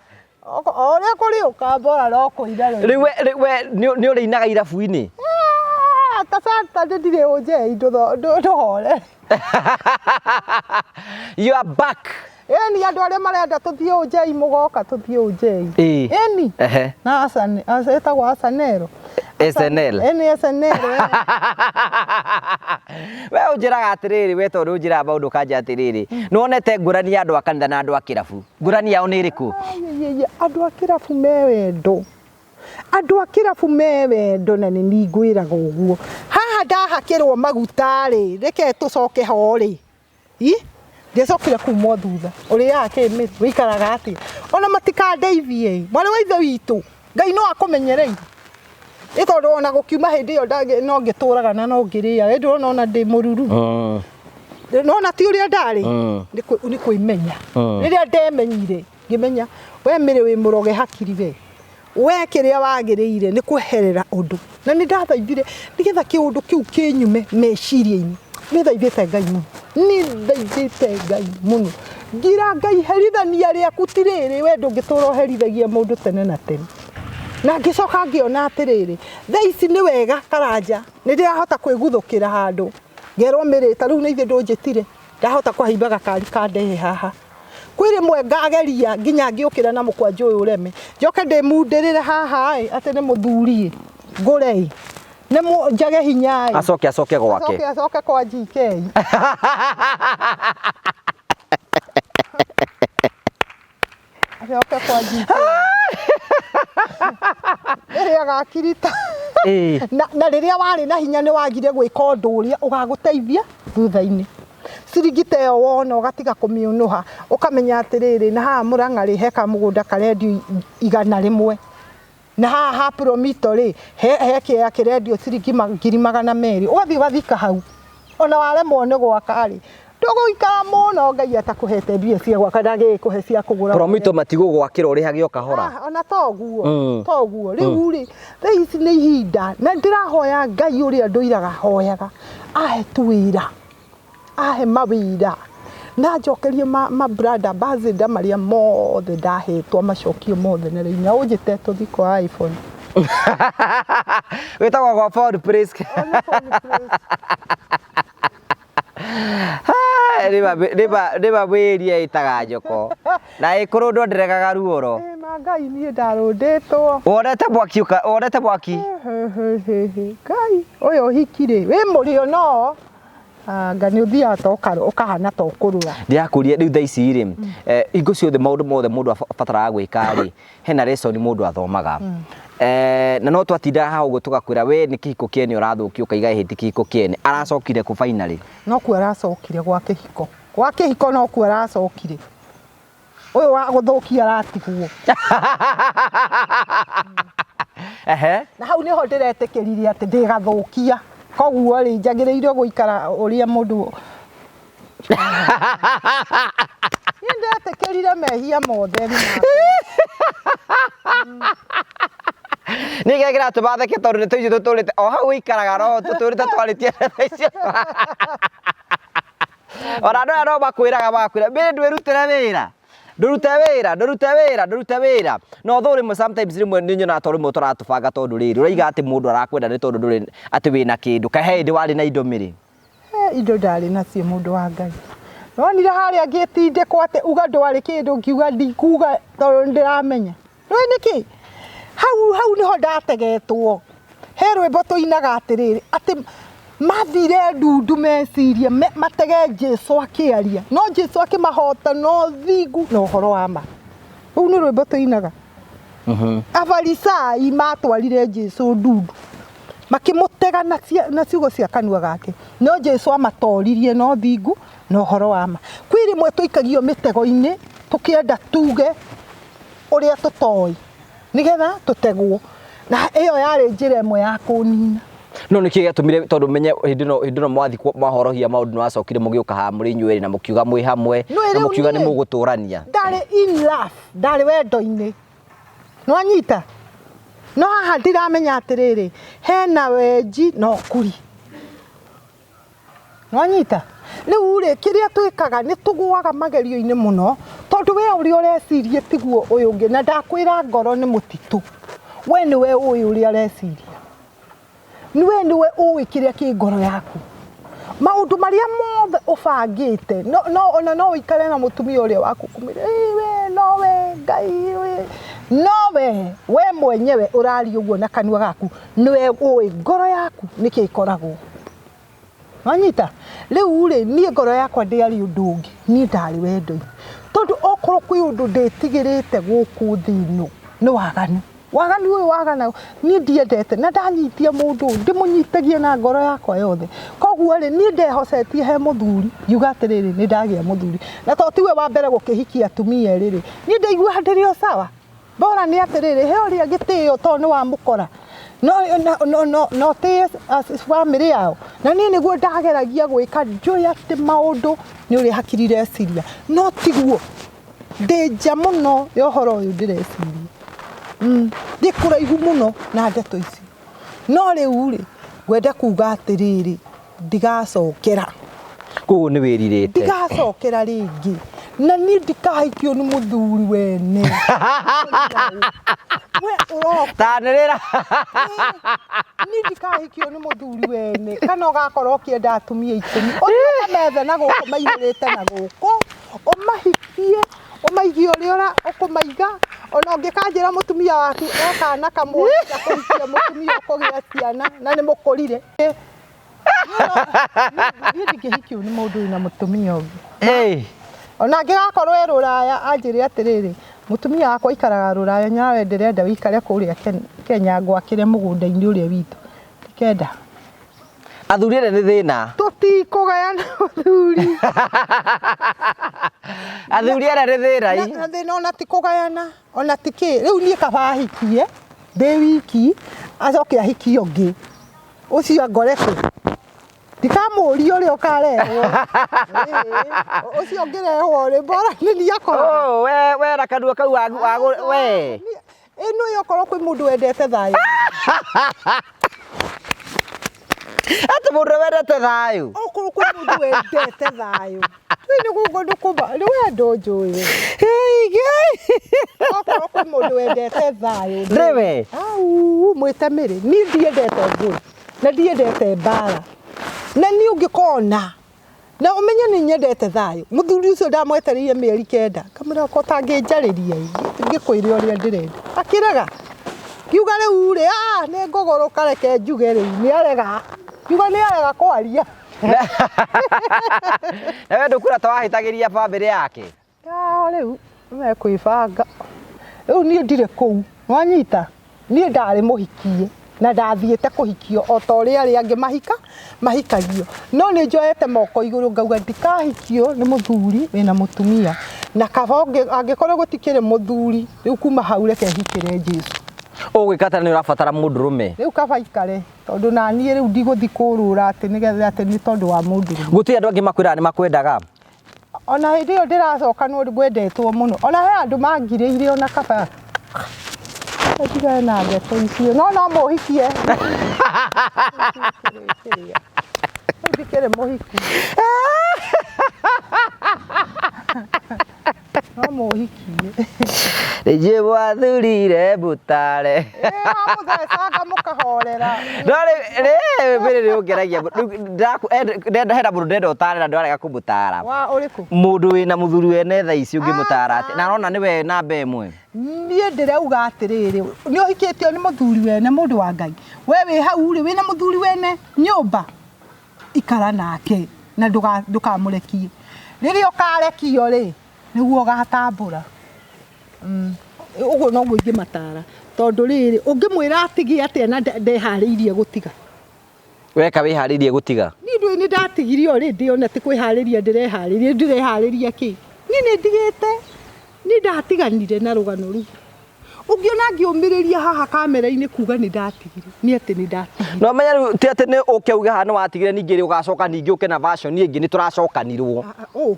O ũrĩa kũrĩũka bora no kũina rũinwo. Rĩu we nĩ ũrĩinaga irabu-inĩ? Ah, ta Saturday ndirĩ ũnjei ndũhore. You are back. Ĩni andũ arĩa marenda tũthiĩ ũnjei mũgoka tũthiĩ ũnjei. Ĩĩ. Ĩni. Ehe. Na ĩtagwo Asanero. SNL. Ĩni SNL. We ũnjĩraga atĩrĩrĩ we tondũ ũnjĩraga maũndũ ũkanja atĩrĩrĩ nĩwonete ngũrani ya andũ a kanitha na andũ a kĩrabu ngũrani yao nĩ ĩrĩkũ? Ayayaya, andũ a kĩrabu me wendo. Andũ a kĩrabu me wendo na nĩ niĩ ngwĩraga ũguo. Haha ndahakĩrwo maguta rĩ, reke tũcoke ho rĩ. I? Ndiacokire kumwo thutha. Ũrĩaga kĩ Mary? Wĩikaraga atĩa? Ona matikandeithie. Mwarĩ wa ithe witũ, Ngai no akũmenyereire. Ĩ tondũ ona gũkiuma hĩndĩ ĩyo no ngĩtũraga na no ngĩrĩaga. Ĩndĩ ũrona ona ndĩ mũruru. Mm. Nona ti ũrĩa ndarĩ. Mm. Nĩ kwĩmenya. Mm. Rĩrĩa ndemenyire, ngĩmenya we Mary wĩ mũroge hakiri we. We kĩrĩa wagĩrĩire nĩ kweherera ũndũ. Na nĩ ndathaithire nĩgetha kĩũndũ kĩu kĩnyume meciria-inĩ. Nĩ thaithĩte Ngai mũno. Nĩ thaithĩte Ngai mũno. Ngira Ngai herithania rĩaku ti rĩrĩ we ndũngĩtũra ũherithagia mũndũ tene na tene. Na ngĩcoka ngĩona atĩrĩrĩ, thaa ici nĩ wega Karanja, nĩ ndĩrahota kwĩguthũkĩra handũ. Ngerwo Mary ta rĩu nĩ ithuĩ ndũnjĩtire, ndahota kũhaimba gakari ka ndehe haha. Kwĩ rĩmwe ngageria nginya ngĩũkĩra na mũkwanjũ ũyũ ũreme, njoke ndĩmundĩrĩre haha ĩ, atĩ nĩ mũthuri ĩ, ngũre ĩ, nĩ njage hinya ĩ. Acoke acoke gwake. Acoke acoke kwa GK. Acoke kwa GK. Ĩrĩa agakirita. Na rĩrĩa warĩ na hinya nĩ wagire gwĩka ũndũ ũrĩa ũgagũteithia thutha-inĩ. Ciringi ta ĩyo wona ũgatiga kũmĩũnũha, ũkamenya atĩrĩrĩ, na haha Mũrang'a rĩ, he kamũgũnda karendio 100. Na haha ha Promito rĩ, he kĩea kĩrendio ciringi 200,000. Ũgathiĩ ũgathika hau. Ona waremwo nĩ gwaka rĩ, ndũgũikara mũno Ngai atakũhete mbia cia gwaka, ndangĩgĩkũhe cia kũgũra. Promito matigũgwakĩra ũrĩhage o kahora. Ona toguo, toguo. Rĩu rĩ, thaa ici nĩ ihinda, na ndĩrahoya Ngai ũrĩa ndũiraga hoyaga, ahe tu wĩra, ahe mawĩra, na njokerie ma brand ambassador marĩa mothe ndahetwo macokie mothe na rĩu, na ũnjĩte tũthiĩ kwa iPhone. Wĩtagwo gwa Phone Place. Rĩma wĩria ĩtaga njoko na ĩkũrũndwo ndĩregaga ruoro. Ma Ngai niĩ ndarũndĩtwo. Wonete mwaki ũka, wonete mwaki? Ngai, ũyũ ũhiki rĩ, wĩ mũrĩo no anga nĩ ũthiaga ta ũkahana ta ũkũrũra. Ndĩrakũria rĩu thaa ici rĩ, hingo ciothe maũndũ mothe mũndũ abataraga gwĩka rĩ, hena lesson mũndũ athomaga. Na no twatindaga haha ũguo tũgakwĩra we nĩ kĩhiko kĩene ũrathũkia ũkaiga ĩhĩ ti kĩhiko kĩene. Aracokire kũ finally? No kuo aracokire gwa kĩhiko. Gwa kĩhiko no kuo aracokire. Ũyũ wa gũthũkia aratigwo. Na hau nĩho ndĩretĩkĩrire atĩ ndĩgathũkia. Koguo rĩ, njagĩrĩirwo gũikara ũrĩa mũndũ Niĩ ndetĩkĩrire mehia mothe nĩ makwa. Nĩ kĩrĩa kĩratũma theke tondũ ndeto icio tũtũrĩte o hau ũikaraga roho tũtũrĩte twarĩtie ndeto icio. Ona andũ aya no makwĩraga magakwĩra mbere ndwĩrutĩre wĩra. Ndũrute wĩra, ndũrute wĩra, ndũrute wĩra. Na although rĩmwe sometimes rĩmwe nĩ nyonaga to rĩmwe tũratũbanga tondũ rĩrĩ ũraiga atĩ mũndũ arakwenda nĩ tondũ ndũrĩ atĩ wĩna kĩndũ. Kaĩ he hĩndĩ warĩ na indo mĩrĩ? Indo ndarĩ nacio mũndũ wa Ngai. Nonire harĩa ngĩtindĩkwo atĩ uga ndwarĩ kĩndũ ngiuga ndikuga tondũ nĩndĩramenya. Nĩũĩ nĩkĩ? Hau hau nĩho ndategetwo. He rwĩmbo tũinaga atĩrĩrĩ, atĩ mathire ndundu meciria matege Jesu akĩaria, no Jesu akĩmahota na ũthingu na ũhoro wa ma. Rũu nĩ rwĩmbo tũinaga. Afarisai matwarire Jesu ndundu, makĩmũtega na ciugo cia kanua gake, no Jesu amatoririe na ũthingu na ũhoro wa ma. Kwĩ rĩmwe tũikagio mĩtego-inĩ tũkĩenda tuge ũrĩa tũtoĩ nĩgetha tũtegwo, na ĩyo yarĩ njĩra ĩmwe ya kũnina. No nĩkĩ gĩatũmire tondũ menye hĩndĩ ĩno hĩndĩ ĩno mwathi mwahorohia maũndũ nĩwacokire mũgĩũka haha mũrĩ inyuĩ erĩ na mũkiuga mwĩ hamwe na mũkiuga nĩ mũgũtũrania. Ndarĩ in love, ndarĩ wendo-inĩ. Nĩwanyita? No haha ndiramenya atĩrĩrĩ, hena wenji na ũkuri. Nĩwanyita? Rĩu rĩ, kĩrĩa twĩkaga nĩ tũgũaga magerio-inĩ mũno, tondũ we ũrĩa ũreciria tiguo ũyũ ũngĩ, na ndakwĩra ngoro nĩ mũtitũ. We nĩwe ũĩ ũrĩa ũreciria. We nĩwe ũĩ kĩrĩa kĩ ngoro yaku. Maũndũ marĩa mothe ũbangĩte, no, no, ona no ũikare na mũtumia ũrĩa waku ũkũmwĩra, ĩĩ we, no we, Ngai, we. No we, we mwenyewe ũraria ũguo na kanua gaku, nĩwe ũĩ ngoro yaku nĩkĩ ĩkoragwo. Wanyita? Rĩu rĩ, niĩ ngoro yakwa ndĩarĩ ũndũ ũngĩ, niĩ ndarĩ wendo-inĩ. Tondũ okorwo kwĩ ũndũ ndĩtigĩrĩte gũkũ thĩ ĩno, nĩ waganu. Waganu ũyũ wagana, niĩ ndiendete, na ndanyitia mũndũ, ndĩmũnyitagia na ngoro yakwa yothe. Koguo rĩ, niĩ ndehocetie he mũthuri, ngiuga atĩrĩrĩ, nĩ ndagĩa mũthuri. Na to tiwe wa mbere gũkĩhikia atumia erĩ rĩ, niĩ ndaigua ndĩrĩ o sawa. Bora nĩ atĩrĩrĩ, he ũrĩa gĩtĩo tondũ nĩ wamũkora. No, no, no, no, no tĩe bamĩrĩ yao. Na niĩ nĩguo ndageragia gwĩka, njũĩ atĩ maũndũ nĩ ũrĩa hakiri ireciria. No tiguo, ndĩ nja mũno ya ũhoro ũyũ ndĩreciria. Ndĩ kũraihu mũno na ndeto ici. No rĩu rĩ, ngwenda kuga atĩrĩrĩ, ndigacokera. Koguo nĩ wĩrirĩte. Ndigacokera rĩngĩ. Na niĩ ndikahikio nĩ mũthuri wene. We ũroka. Tanĩrĩra. Niĩ ndikahikio nĩ mũthuri wene. Kana ũgakorwo ũkĩenda atumia 10. Ũthiĩ ũkamethe na gũkũ maihũrĩte na gũkũ. Ũmahikie, ũmaige ũrĩa ũkũmaiga, ona ũngĩkanjĩra mũtumia waku e kana kamwe, ũrenda kũhikia mũtumia ũkũgĩa ciana na nĩ mũkũrire. Niĩ ndingĩhikio nĩ mũndũ wĩna mũtumia ũngĩ. Hey. Ona angĩgakorwo e rũraya anjĩre atĩrĩrĩ, mũtumia wakwa aikaraga rũraya nawe ndĩrenda wĩikare kũrĩa Kenya ngwakĩre mũgũnda-inĩ ũrĩa witũ. Ndikenda. Athuri ene nĩ thĩna. Tũtikũgayana mũthuri. Athuri ene nĩ thĩna. Na thĩna ona ti kũgayana, ona ti kĩ. Rĩu niĩ kaba ahikie ndĩ wiki, acoke ahikie ũngĩ. Ũcio angore kũ? Ndikamũria ũrĩa ũkarehwo. Ũcio ũngĩrehwo rĩ, bora nĩ niĩ akoraga. Oh, we we na kanua kau we. Ĩno ĩyo okorwo kwĩ mũndũ wendete thayũ. Atĩ mũndũ wendete thayũ. Okorwo kwĩ mũndũ wendete thayũ. Rĩu nĩ gũkũ nĩ kũmba, nĩ wendo njũĩ. Okorwo kwĩ mũndũ wendete thayũ. Nĩwe. Au, mwĩte Mĩrĩ. Niĩ ndiendete ngũĩ na ndiendete mbara. Na niĩ ũngĩkona na ũmenye nĩ nyendete thayũ. Mũthuri ũcio ndamwetereire mĩeri 9. Ngamwĩra ko ũtangĩnjarĩria ĩ, ngĩkwĩre ũrĩa ndĩrenda. Akĩrega. Ngiuga rĩu rĩ, nĩ ngũgũrũka reke njuge rĩu, nĩ arega. Ngiuga nĩ arega kwaria. Na we ndũkwĩra ta wahĩtagĩria bamĩrĩ yake? Rĩu mekwĩbanga. Rĩu niĩ ndirĩ kũu, nĩwanyita? Niĩ ndarĩ mũhikie na ndathiĩte kũhikio o ta ũrĩa arĩa angĩ mahikagio. No nĩ njoete moko igũrũ ngauga ndikahikio nĩ mũthuri wĩna mũtumia. Na kaba angĩkorwo gũtikĩrĩ mũthuri, rĩu kuma hau reke hikĩre Jesũ. Ũgwĩka atĩa nĩ ũrabatara mũndũrũme? Rĩu kaba ikare, tondũ na niĩ rĩu ndigũthiĩ kũrũra atĩ nĩgetha atĩ nĩ tondũ wa mũndũrũme. Gũtirĩ andũ angĩ makwĩraga nĩ makwendaga? Ona hĩndĩ ĩyo ndĩracoka no ngwendetwo mũno. Ona he andũ mangirĩire ona kaba. Ndigane na ndeto icio. No no mũhikie. Rĩu ndikĩrĩ mũhiku. No mũhikie. Rĩnjĩ mwathurire mũtare. Wamũthecanga mũkahorera. No rĩ mbere nĩ ũngeragia. Ndenda hena mũndũ ndenda ũtare na ndwarega kũmũtara. Wa ũrĩkũ? Mũndũ wĩna mũthuri wene thaa ici ũngĩmũtara atĩa? Na arona nĩwe namba ĩmwe. Niĩ ndĩrauga atĩrĩrĩ, nĩ ũhikĩtio nĩ mũthuri wene, mũndũ wa Ngai. We wĩ hau rĩ, wĩna mũthuri wene nyũmba, ikara nake na ndũkamũrekie. Rĩrĩa ũkarekio rĩ, nĩguo ũgatambũra. Ũguo noguo ingĩmatara. Tondũ rĩrĩ, ũngĩmwĩra atige atĩa na ndeharĩirie gũtiga. Weka wĩharĩirie gũtiga? Niĩ ndũĩ nĩ ndatigire already, ona ti kwĩharĩria ndĩreharĩria, ndĩreharĩria kĩ? Niĩ nĩ ndigĩte. Niĩ ndatiganire na rũgano rũu. Ũngĩona ngĩũmĩrĩria haha kamera-inĩ kuga nĩ ndatigire, nĩ atĩ nĩ ndatigire. No menya rĩu ti atĩ nĩ ũke uge haha nĩ watigire, ningĩ rĩ ũgacoka ningĩ ũke na version ĩngĩ nĩ tũracokanirwo. Ũ.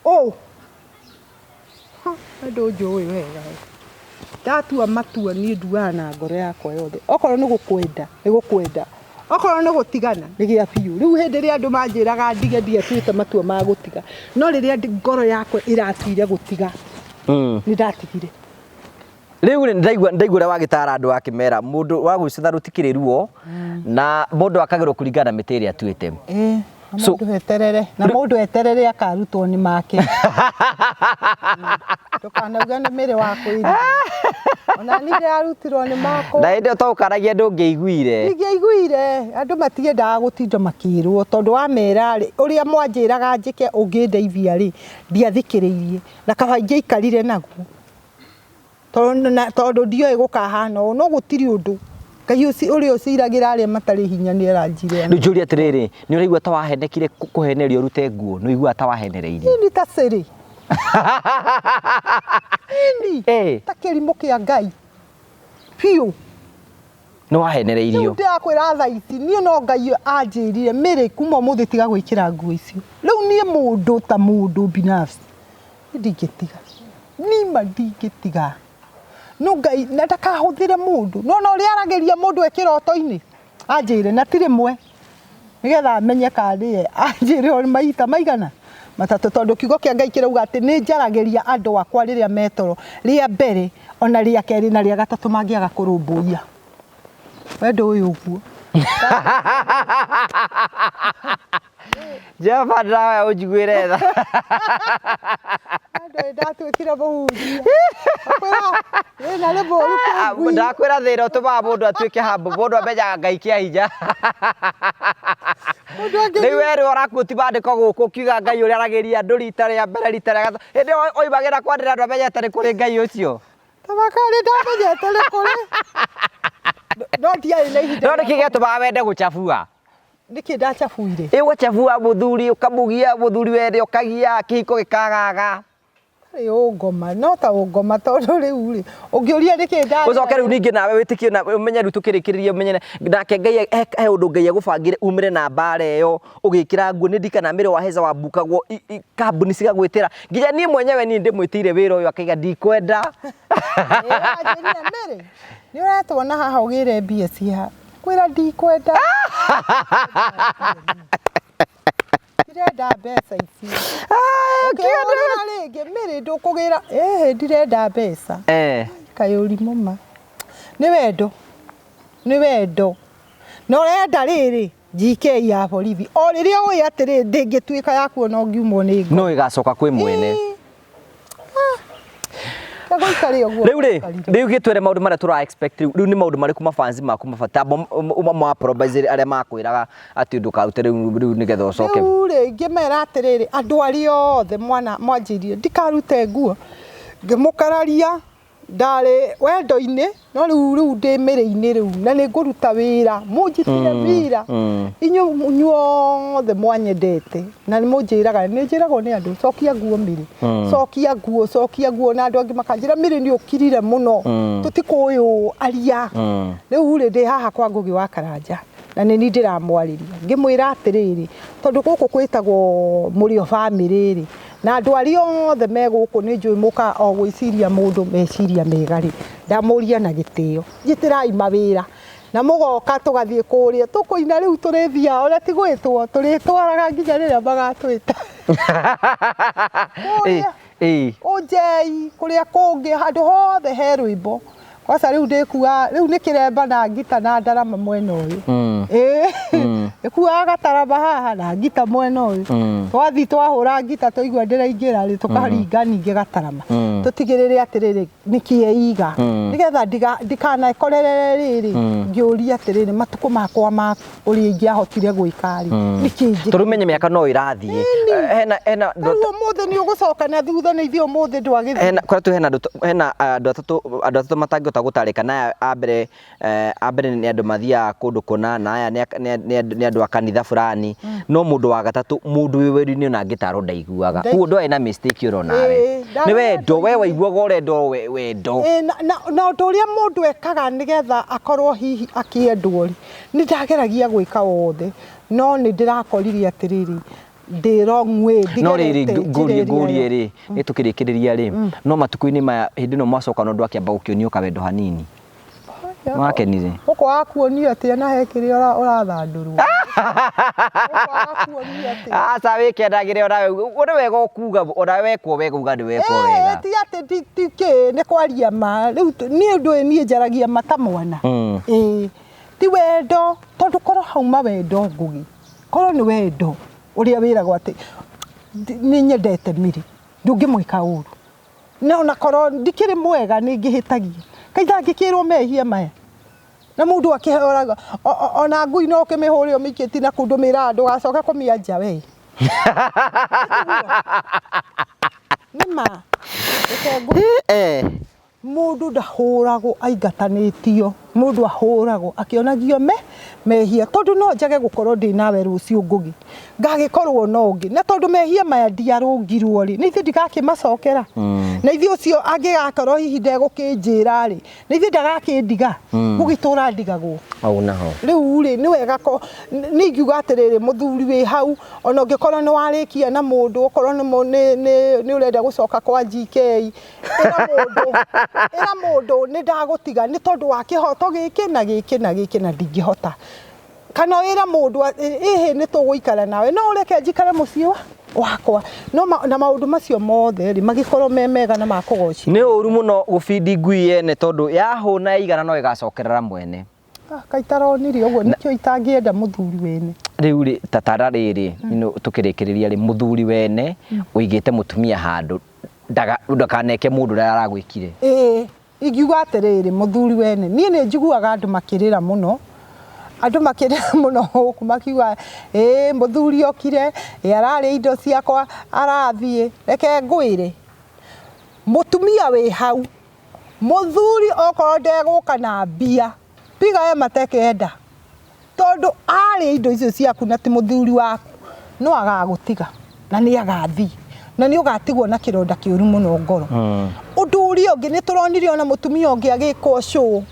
Ũ. Ha, andũ njũĩ wega. Ndatua matua niĩ nduaga na ngoro yakwa yothe. Okorwo nĩ gũkwenda, nĩ gũkwenda. Okorwo nĩ gũtigana, nĩ gĩa biũ. Rĩu hĩndĩ ĩrĩa andũ manjĩraga ndige, ndiatuĩte matua ma gũtiga. No rĩrĩa ngoro yakwa ĩratuire gũtiga, nĩ ndatigire. Rĩu rĩ, ndaigua ũrĩa wagĩtara andũ akĩmera, mũndũ wa gwĩcũtha rũtikĩrĩ ruo, na mũndũ akagĩrwo kũringana na mĩtĩ ĩrĩa atuĩte. Na mũndũ eterere, na mũndũ eterere akarutwo nĩ make. Ndũkanauge nĩ mĩrĩ wa kwĩrira. Ona niĩ ndĩrarutirwo nĩ makwa. Na hĩndĩ ĩyo to ũkaragia ndũngĩiguire. Ndingĩaiguire, andũ matiendaga gũtinda makĩrwo tondũ wamera rĩ, ũrĩa mwanjĩraga njĩke ũngĩndeithia rĩ, ndiathikĩrĩirie. Na kaba ingĩaikarire naguo. Tondũ ndioĩ gũkahana ũũ, no gũtirĩ ũndũ. Ngai ũrĩa ũciragĩra arĩa matarĩ hinya nĩ aranjira. Rĩu njũrie atĩrĩrĩ, nĩ ũraigua ta wahenekire kũhenerio ũrute nguo? Nĩ ũraigua ta wahenereirio? Ini ta cĩrĩ. Ini ta kĩrimũ kĩa Ngai. Biũ. Nĩ wahenereirio. Rĩu ndĩrakwĩra thaa ici, niĩ no Ngai anjĩrire, Mĩrĩ, kuma ũmũthĩ tiga gwĩkĩra nguo icio. Rĩu niĩ mũndũ ta mũndũ binafsi, niĩ ndingĩtiga. Nima ndingĩtiga. No Ngai, na ndakahũthĩre mũndũ. No na ũrĩa aragĩria mũndũ e kĩroto-inĩ, anjĩre, na ti rĩmwe. Nĩgetha amenye kana nĩye, anjĩre o maita maigana matatũ, tondũ kiugo kĩa Ngai kĩrauga atĩ nĩ njaragĩria andũ akwa rĩrĩa metoro, rĩa mbere, ona rĩa kerĩ na rĩa gatatũ mangĩaga kũrũmbũiya. We ndũĩ ũguo. Jehova ndĩrahoya ũnjiguĩre tha. Ndĩ ndatuĩkire mũhunjia. Akwĩra thĩna nĩ mũũru kwĩ ngui. Ndakwĩra thĩna ũtũmaga mũndũ atuĩke humble, mũndũ amenyaga Ngai kĩa hinya. Mũndũ angĩ Rĩu werwo ũrakuoti mandĩko gũkũ ũkiuga Ngai ũrĩa aragĩria andũ rita rĩa mbere rita rĩa gatatũ. Hĩndĩ ĩyo oimagĩra kwanĩrĩra andũ amenyete nĩ kũrĩ Ngai ũcio. Tabaka nĩ ndamenyete nĩ kũrĩ. No ndiarĩ na ihinda. No nĩkĩ gĩatũmaga wende gũcabua? Nĩkĩ ndacabuire? Ĩ ũgacabua mũthuri ũkamũgia mũthuri wene ũkagia kĩhiko gĩkagaga. Ĩ ũngoma no ta ũngoma tondũ rĩu rĩ ũngĩũria nĩkĩ ndarĩ. Ũcoke rĩu ningĩ nawe wĩtĩkie na ũmenye rĩu tũkĩrĩkĩrĩria ũmenye nake Ngai he ũndũ Ngai agũbangĩre umĩre na mbara ĩyo ũgĩkĩra nguo nĩ ndikana mĩrĩ wa heza wambukagwo kambuni cigagwĩtĩra nginya niĩ mwenyewe niĩ ndĩmwĩtĩire wĩra ũyũ akaiga ndikwenda. Wanjĩrire Mary nĩ ũretwo haha ũgĩre mbia ciha kwĩra ndikwenda. Ndirenda mbeca ici. Ũkĩhũrĩra rĩngĩ Mary ndũkũgĩra ĩhĩ ndirenda mbeca. Kaĩ ũrimũ ma. Nĩ wendo. Nĩ wendo. Na ũrenda rĩrĩ GK ya borithi o rĩrĩa ũĩ atĩrĩ ndĩngĩtuĩka yaku ona ũngiumwo nĩ ngo. No ĩgacoka kwĩ mwene. Gũikare ũguo. Rĩu rĩ, rĩu gĩtwĩre maũndũ marĩa tũra expect rĩu. Rĩu nĩ maũndũ marĩkũ mafans maku mabata ma arĩa makwĩraga atĩ ndũkarute rĩu rĩu nĩgetha ũcoke. Rĩu rĩ ngĩmera atĩrĩrĩ andũ arĩa othe mwana mwanjĩrire ndikarute nguo ngĩmũkararia ndarĩ wendo-inĩ no rĩu rĩu ndĩ mĩrĩ-inĩ rĩu na nĩ ngũruta wĩra mũnjitire wĩra inyuĩ inyuothe mwanyendete na nĩ mũnjĩraga nĩ njĩragwo nĩ andũ cokia nguo Mĩrĩ cokia nguo cokia nguo na andũ angĩ makanjĩra Mĩrĩ nĩ ũkirire mũno tũtikũĩ ũũ aria rĩu rĩ ndĩ haha kwa Ngũgĩ wa Karanja na nĩ niĩ ndĩramwarĩria ngĩmwĩra atĩrĩrĩ tondũ gũkũ gwĩtagwo mũrĩo bamĩrĩ rĩ na andũ arĩa othe me gũkũ nĩ njũĩ mũkaga o gwĩciria mũndũ meciria mega rĩ ndamũria na gĩtĩo njĩtĩrai mawĩra na mũgoka tũgathiĩ kũrĩa tũkũina rĩu tũrĩthiaga ona ti gwĩtwo tũrĩtwaraga nginya rĩrĩa magatwĩta kũrĩa ũnjei kũrĩa kũngĩ handũ hothe he rwĩmbo kwaca rĩu ndĩkua rĩu nĩ kĩremba na ngita na ndarama mwena ũyũ ĩĩ ĩkuaga gatarama haha na ngita mwena ũyũ twathiĩ twahũra ngita twaigua ndĩraingĩra rĩ tũkaringa ningĩ gatarama tũtigĩrĩre atĩrĩrĩ nĩkĩeiga nĩgetha ndikanakorerere rĩrĩ ngĩũria atĩrĩrĩ matukũ makwa ma ũrĩa ingĩahotire gwĩka rĩ nĩkĩ njĩkĩte. Tondũ ũmenye mĩaka no ĩrathiĩ. Hena hena Rĩu ũmũthĩ nĩ ũgũcoka na thutha nĩ ithuĩ ũmũthĩ ndwagĩthiĩ. Hena kũrĩa tu hena andũ hena andũ atatũ andũ atatũ matangĩhota gũtarĩka na aya a mbere a mbere nĩ andũ mathiaga kũndũ kũna na aya nĩ andũ a kanitha fulani no mũndũ wa gatatũ mũndũ wĩ wendo-inĩ ona angĩtarwo ndaiguaga koguo ndwarĩ na mistake ĩyo nawe nĩ wendo we waiguaga ũrendwo wendo na ũndũ ũrĩa mũndũ ekaga nĩgetha akorwo hihi akĩendwo rĩ nĩ ndageragia gwĩka wothe no nĩ ndĩrakorire atĩrĩrĩ ndĩ wrong way no rĩrĩ ngũrie ngũrie rĩ nĩ tũkĩrĩkĩrĩria rĩ no matukũ-inĩ maya hĩndĩ ĩno mwacoka no ndwakĩamba gũkĩonio kawendo hanini wakenire gũkũ wakuonio atĩa na he kĩrĩa ũrathandũrwo aca wĩkendagĩre onawe nĩ wega ũkuga onawe wekwo wega uga nĩ wekwo wega ti atĩ ti kĩ nĩ kwaria ma rĩu niĩ ndũĩ niĩ njaragia ma ta mwana ĩĩ ti wendo tondũ korwo hauma wendo Ngũgĩ korwo nĩ wendo ũrĩa wĩragwo atĩ nĩ nyendete Mary ndũngĩmwĩka ũru na ona korwo ndikĩrĩ mwega nĩ ngĩhĩtagia kaĩ ndangĩkĩrwo mehia maya na mũndũ akĩhoraga ona ngui no ũkĩmĩhũre ũmĩikĩtie na kũndũ mĩraga ndũgacoke kũmĩanja we nĩ ma reke ngũ mũndũ ndahũragwo aingatanĩtio mũndũ ahũragwo akĩonagio me mehia tondũ no njage gũkorwo ndĩ nawe rũciũ Ngũgĩ ngagĩkorwo no ũngĩ na tondũ mehia maya ndiarũngirwo rĩ nĩ ithuĩ ndigakĩmacokera na ithuĩ ũcio angĩgakorwo hihi ndegũkĩnjĩra rĩ na ithuĩ ndagakĩndiga gũgĩtũra ndigagwo hau naho rĩu rĩ nĩ wega ko nĩ ingiuga atĩrĩrĩ mũthuri wĩ hau ona ũngĩkorwo nĩ warĩkia na mũndũ okorwo nĩ ũrenda gũcoka kwa GK ĩra mũndũ ĩra mũndũ nĩ ndagũtiga nĩ tondũ wa kĩhoto gĩkĩ na gĩkĩ na gĩkĩ na ndingĩhota kana wĩra mũndũ ĩhĩ nĩ tũgũikara nawe no ũreke njikare mũciĩ wakwa no na maũndũ macio mothe rĩ magĩkorwo me mega na makũgocithia nĩ ũru mũno gũbindi ngui yene tondũ yahũna yaigana no ĩgacokerera mwene. Ah, kaĩ itaronire ũguo nĩkĩo itangĩenda mũthuri wene. Rĩu rĩ tatara rĩrĩ tũkĩrĩkĩrĩria rĩ, mũthuri wene ũigĩte mũtumia handũ ndakaneke mũndũ ũrĩa aragwĩkire. Ĩĩ, ingiuga atĩrĩrĩ, mũthuri wene, niĩ nĩ njiguaga andũ makĩrĩra mũno, andũ makĩrĩra mũno gũkũ makiuga, ĩĩ mũthuri okire, ĩ ararĩa indo ciakwa arathiĩ. Reke ngwĩre, mũtumia wĩ hau, mũthuri okorwo ndegũka na mbia, piga we mateke enda, tondũ arĩa indo icio ciaku na ti mũthuri waku, no agagũtiga na nĩ agathiĩ na nĩ ũgatigwo na kĩronda kĩũru mũno ngoro. Ũndũ ũrĩa ũngĩ nĩ tũronire ona mũtumia ũngĩ agĩkwo show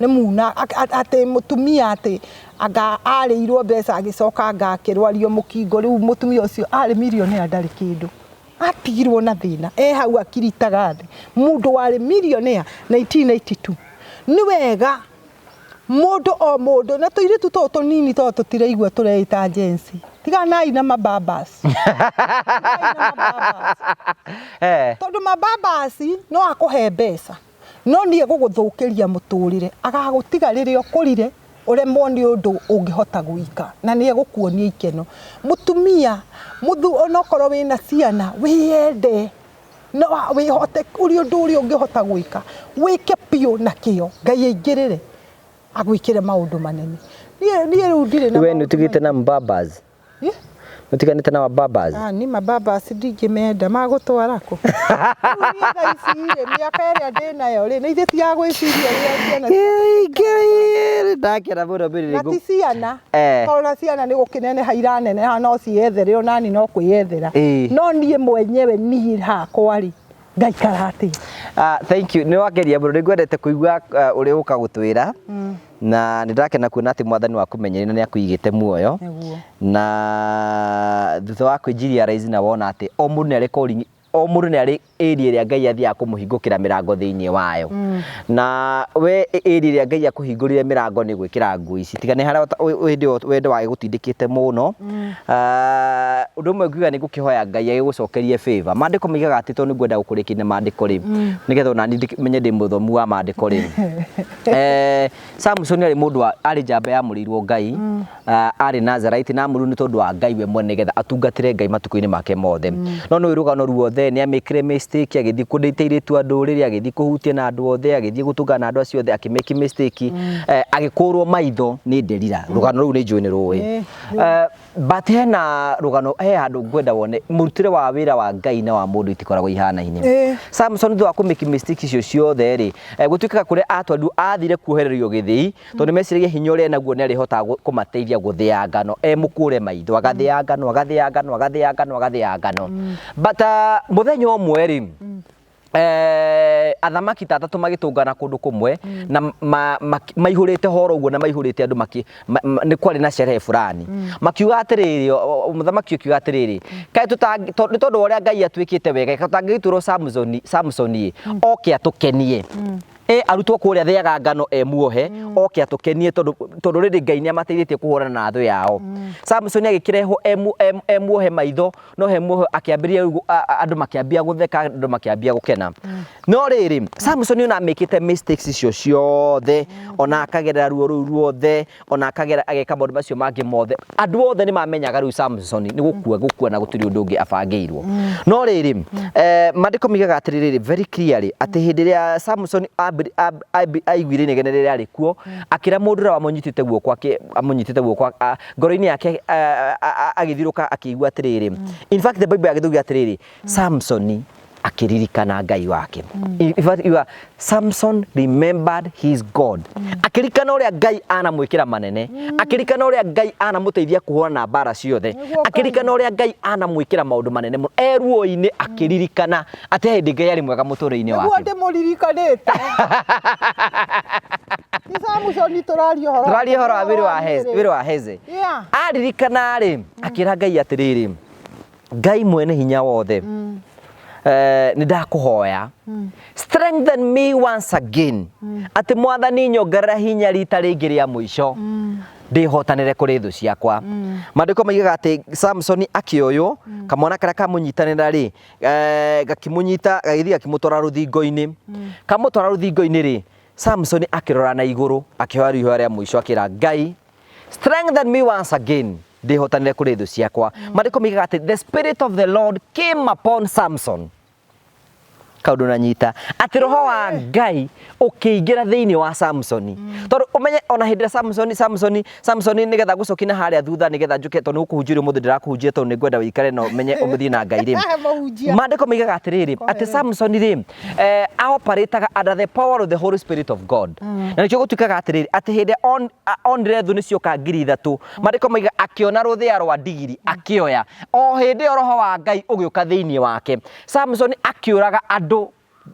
nĩ muna atĩ mũtumia atĩ anga arĩirwo mbeca agĩcoka anga akĩrwario mũkingo, rĩu mũtumia ũcio arĩ millionaire ndarĩ kĩndũ, atigirwo na thĩna e hau akiritaga thĩ, mũndũ warĩ millionaire 1982. Nĩ wega mũndũ o mũndũ na tũirĩtu tũtũ tũnini tondũ tũtiraigua tũreĩta Gen Z, tiganai na mababas. Tiganai na mababas. Tondũ mababas no akũhe mbeca no nĩ egũgũthũkĩria mũtũrĩre, agagũtiga rĩrĩa ũkũrire ũremwo nĩ ũndũ ũngĩhota gwĩka na nĩ egũkuonia ikeno. Mũtumia, onokorwo wĩna ciana, wĩyende no wĩhote ũrĩa ũndũ ũrĩa ũngĩhota gwĩka, wĩke biũ na kĩo, Ngai aingĩrĩre agwĩkĩre maũndũ manene. Niĩ rĩu ndirĩ na We nĩ ũtigĩte na mbabas? Ũtiganĩte na mababas? Ah, ni mababas ndingĩmenda, magũtwara kũ? Rĩu niĩ thaa ici rĩ, mĩaka ĩrĩa ndĩnayo rĩ, nĩ ithuĩ tiga gwĩciria ũrĩa ciana Ngai, ndakena mũno Mary Na ti ciana, tondũ na ciana nĩ gũkĩneneha iraneneha no ciĩyethere onani no kwĩyethera. No niĩ mwenyewe niĩ hakwa rĩ, ngaikara atĩa? Ah, thank you. Nĩ wageria mũno, nĩ ngwendete kũigua ũrĩa ũka gũtwĩra. Na nĩ ndakena kuona atĩ Mwathani wa kũmenyeria na nĩ akũigĩte muoyo. Na thutha wa kwĩnjiria realize na wona atĩ o mũndũ nĩ arĩ calling, o mũndũ nĩ arĩ area ĩrĩa Ngai athiaga kũmũhingũkĩra mĩrango thĩinĩ wayo. Na we area ĩrĩa Ngai akũhingũrire mĩrango nĩ gwĩkĩra nguo ici. Tiga nĩ harĩa hĩndĩ ĩyo wendo wagĩgũtindĩkĩte mũno. Ũndũ ũmwe nguga nĩ ngũkĩhoya Ngai agĩgũcokerie favor. Maandĩko moigaga atĩ tondũ nĩ ngwenda gũkũrĩkia na maandĩko rĩ, nĩgetha ona niĩ menye ndĩ mũthomu wa maandĩko rĩ. Samson arĩ mũndũ wa arĩ njamba yamũrĩirwo Ngai, arĩ Nazarite na amũrirwo nĩ tondũ wa Ngai we mwene nĩgetha atungatĩre Ngai matukũ-inĩ make mothe. No nĩ rũgano ruothe nĩ amĩkire mistake agĩthiĩ kũndĩte airĩtu a ndũrĩrĩ, agĩthiĩ kũhutia na andũ othe, agĩthiĩ gũtũngana na andũ acio othe, akĩmake mistake, agĩkũrwo maitho nĩ Delila. Rũgano rũu nĩ njũĩ nĩ rũĩ. But hena rũgano, he handũ ngwenda wone mũrutĩre wa wĩra wa Ngai na wa mũndũ itikoragwo ihanaine. Samson thutha wa kũmake mistake icio ciothe rĩ, gũtuĩkaga kũrĩa atwarirwo athire kuohererio gĩthĩi tondũ nĩmeciragia hinya ũrĩa enaguo nĩ arĩhotaga kũmateithia gũthĩa ngano e mũkũre maitho, agathĩa ngano, agathĩa ngano, agathĩa ngano, agathĩa ngano. But mũthenya ũmwe rĩ, athamaki ta atatũ magĩtũngana kũndũ kũmwe na maihũrĩte horo ũguo na maihũrĩte andũ nĩ kwarĩ na sherehe fulani. Makiuga atĩrĩrĩ, mũthamaki ũkiuga atĩrĩrĩ, kaĩ nĩ tondũ wa ũrĩa Ngai atwĩkĩte wega, kaĩ tũtangĩgĩtuĩrwo Samsoni ĩ, oke atũkenie. Arutwo kũrĩa thĩaga ngano e muohe, oke atũkenie tondũ rĩrĩ Ngai nĩ amateithĩtie kũhũrana na thũ yao. Samsoni agĩkĩrehwo e muohe maitho, no he muohe akĩambĩrĩria rĩu andũ makĩambia gũtheka, andũ makĩambia gũkena. No rĩrĩ, Samsoni ona amĩkĩte mistakes icio ciothe, ona akagerera ruo rũu ruothe, ona akagera ageka maũndũ macio mangĩ mothe, andũ othe nĩ mamenyaga rĩu Samsoni nĩ gũkua gũkua na gũtirĩ ũndũ ũngĩ abangĩirwo. No rĩrĩ, maandĩko moigaga atĩrĩrĩ very clearly atĩ hĩndĩ ĩrĩa Samsoni aiguire inegene rĩrĩa rĩarĩ kuo, akĩra mũndũ ũrĩa wamũnyitĩte guoko, amũnyitĩte guoko, ngoro-inĩ yake agĩthirũka akĩigua atĩrĩrĩ, in fact the Bible yagĩthugia atĩrĩrĩ, Samsoni akĩririkana Ngai wake. In fact, you are, Samson remembered his God. Akĩririkana ũrĩa Ngai anamwĩkĩra manene, akĩririkana ũrĩa Ngai anamũteithia kũhũrana na mbara ciothe, akĩririkana ũrĩa Ngai anamwĩkĩra maũndũ manene mũno. E ruo-inĩ akĩririkana atĩ hĩndĩ Ngai arĩ mwega mũtũrĩre-inĩ Nĩguo wake. ndĩmũririkanĩte. Ti Samsoni tũraria ũhoro. Tũraria ũhoro wa wĩrĩ wa Heze, wĩrĩ wa Heze. Yeah. Aririkana rĩ, akĩra Ngai atĩrĩrĩ, Ngai mwene hinya wothe, nĩ ndakũhoya, strengthen me once again, atĩ Mwathani nyongerera hinya rita rĩngĩ rĩa mũico, ndĩhotanĩre kũrĩ thũ ciakwa. Maandĩko moigaga atĩ Samsoni akĩoywo, kamwana karĩa kamũnyitanĩra rĩ, gakĩmũnyita, gagĩthiĩ gakĩmũtwara rũthingo-inĩ. Kamũtwara rũthingo-inĩ rĩ, Samson akĩrora na igũrũ akĩhoya ihoya rĩa mũico akĩra Ngai, strengthen me once again, ndĩhotanĩre kũrĩ thũ ciakwa. Maandĩko moigaga atĩ the spirit of the Lord came upon Samson. Kaũndũ nanyita atĩ roho wa Ngai ũkĩingĩra thĩinĩ wa Samsoni. Tondũ ũmenye ona hĩndĩ ĩrĩa Samsoni nĩgetha ngũcokie na harĩa thutha nĩgetha njũke, tondũ nĩgũkũhunjĩria ũmũthĩ ndĩrakũhunjia tondũ nĩngwenda wĩikare na ũmenye ũthiĩ na Ngai rĩ. Mũhunjia. Maandĩko moigaga atĩrĩrĩ, atĩ Samsoni rĩ, aoparĩtaga under the power of the Holy Spirit of God. Na nĩkĩo gũtuĩkaga atĩrĩrĩ, atĩ hĩndĩ ĩrĩa onire thũ nĩcioka 3,000, maandĩko moiga akĩona rũthĩa rwa ndigiri akĩoya. O hĩndĩ ĩyo roho wa Ngai ũgĩũka thĩinĩ wake. Samson akĩũraga andũ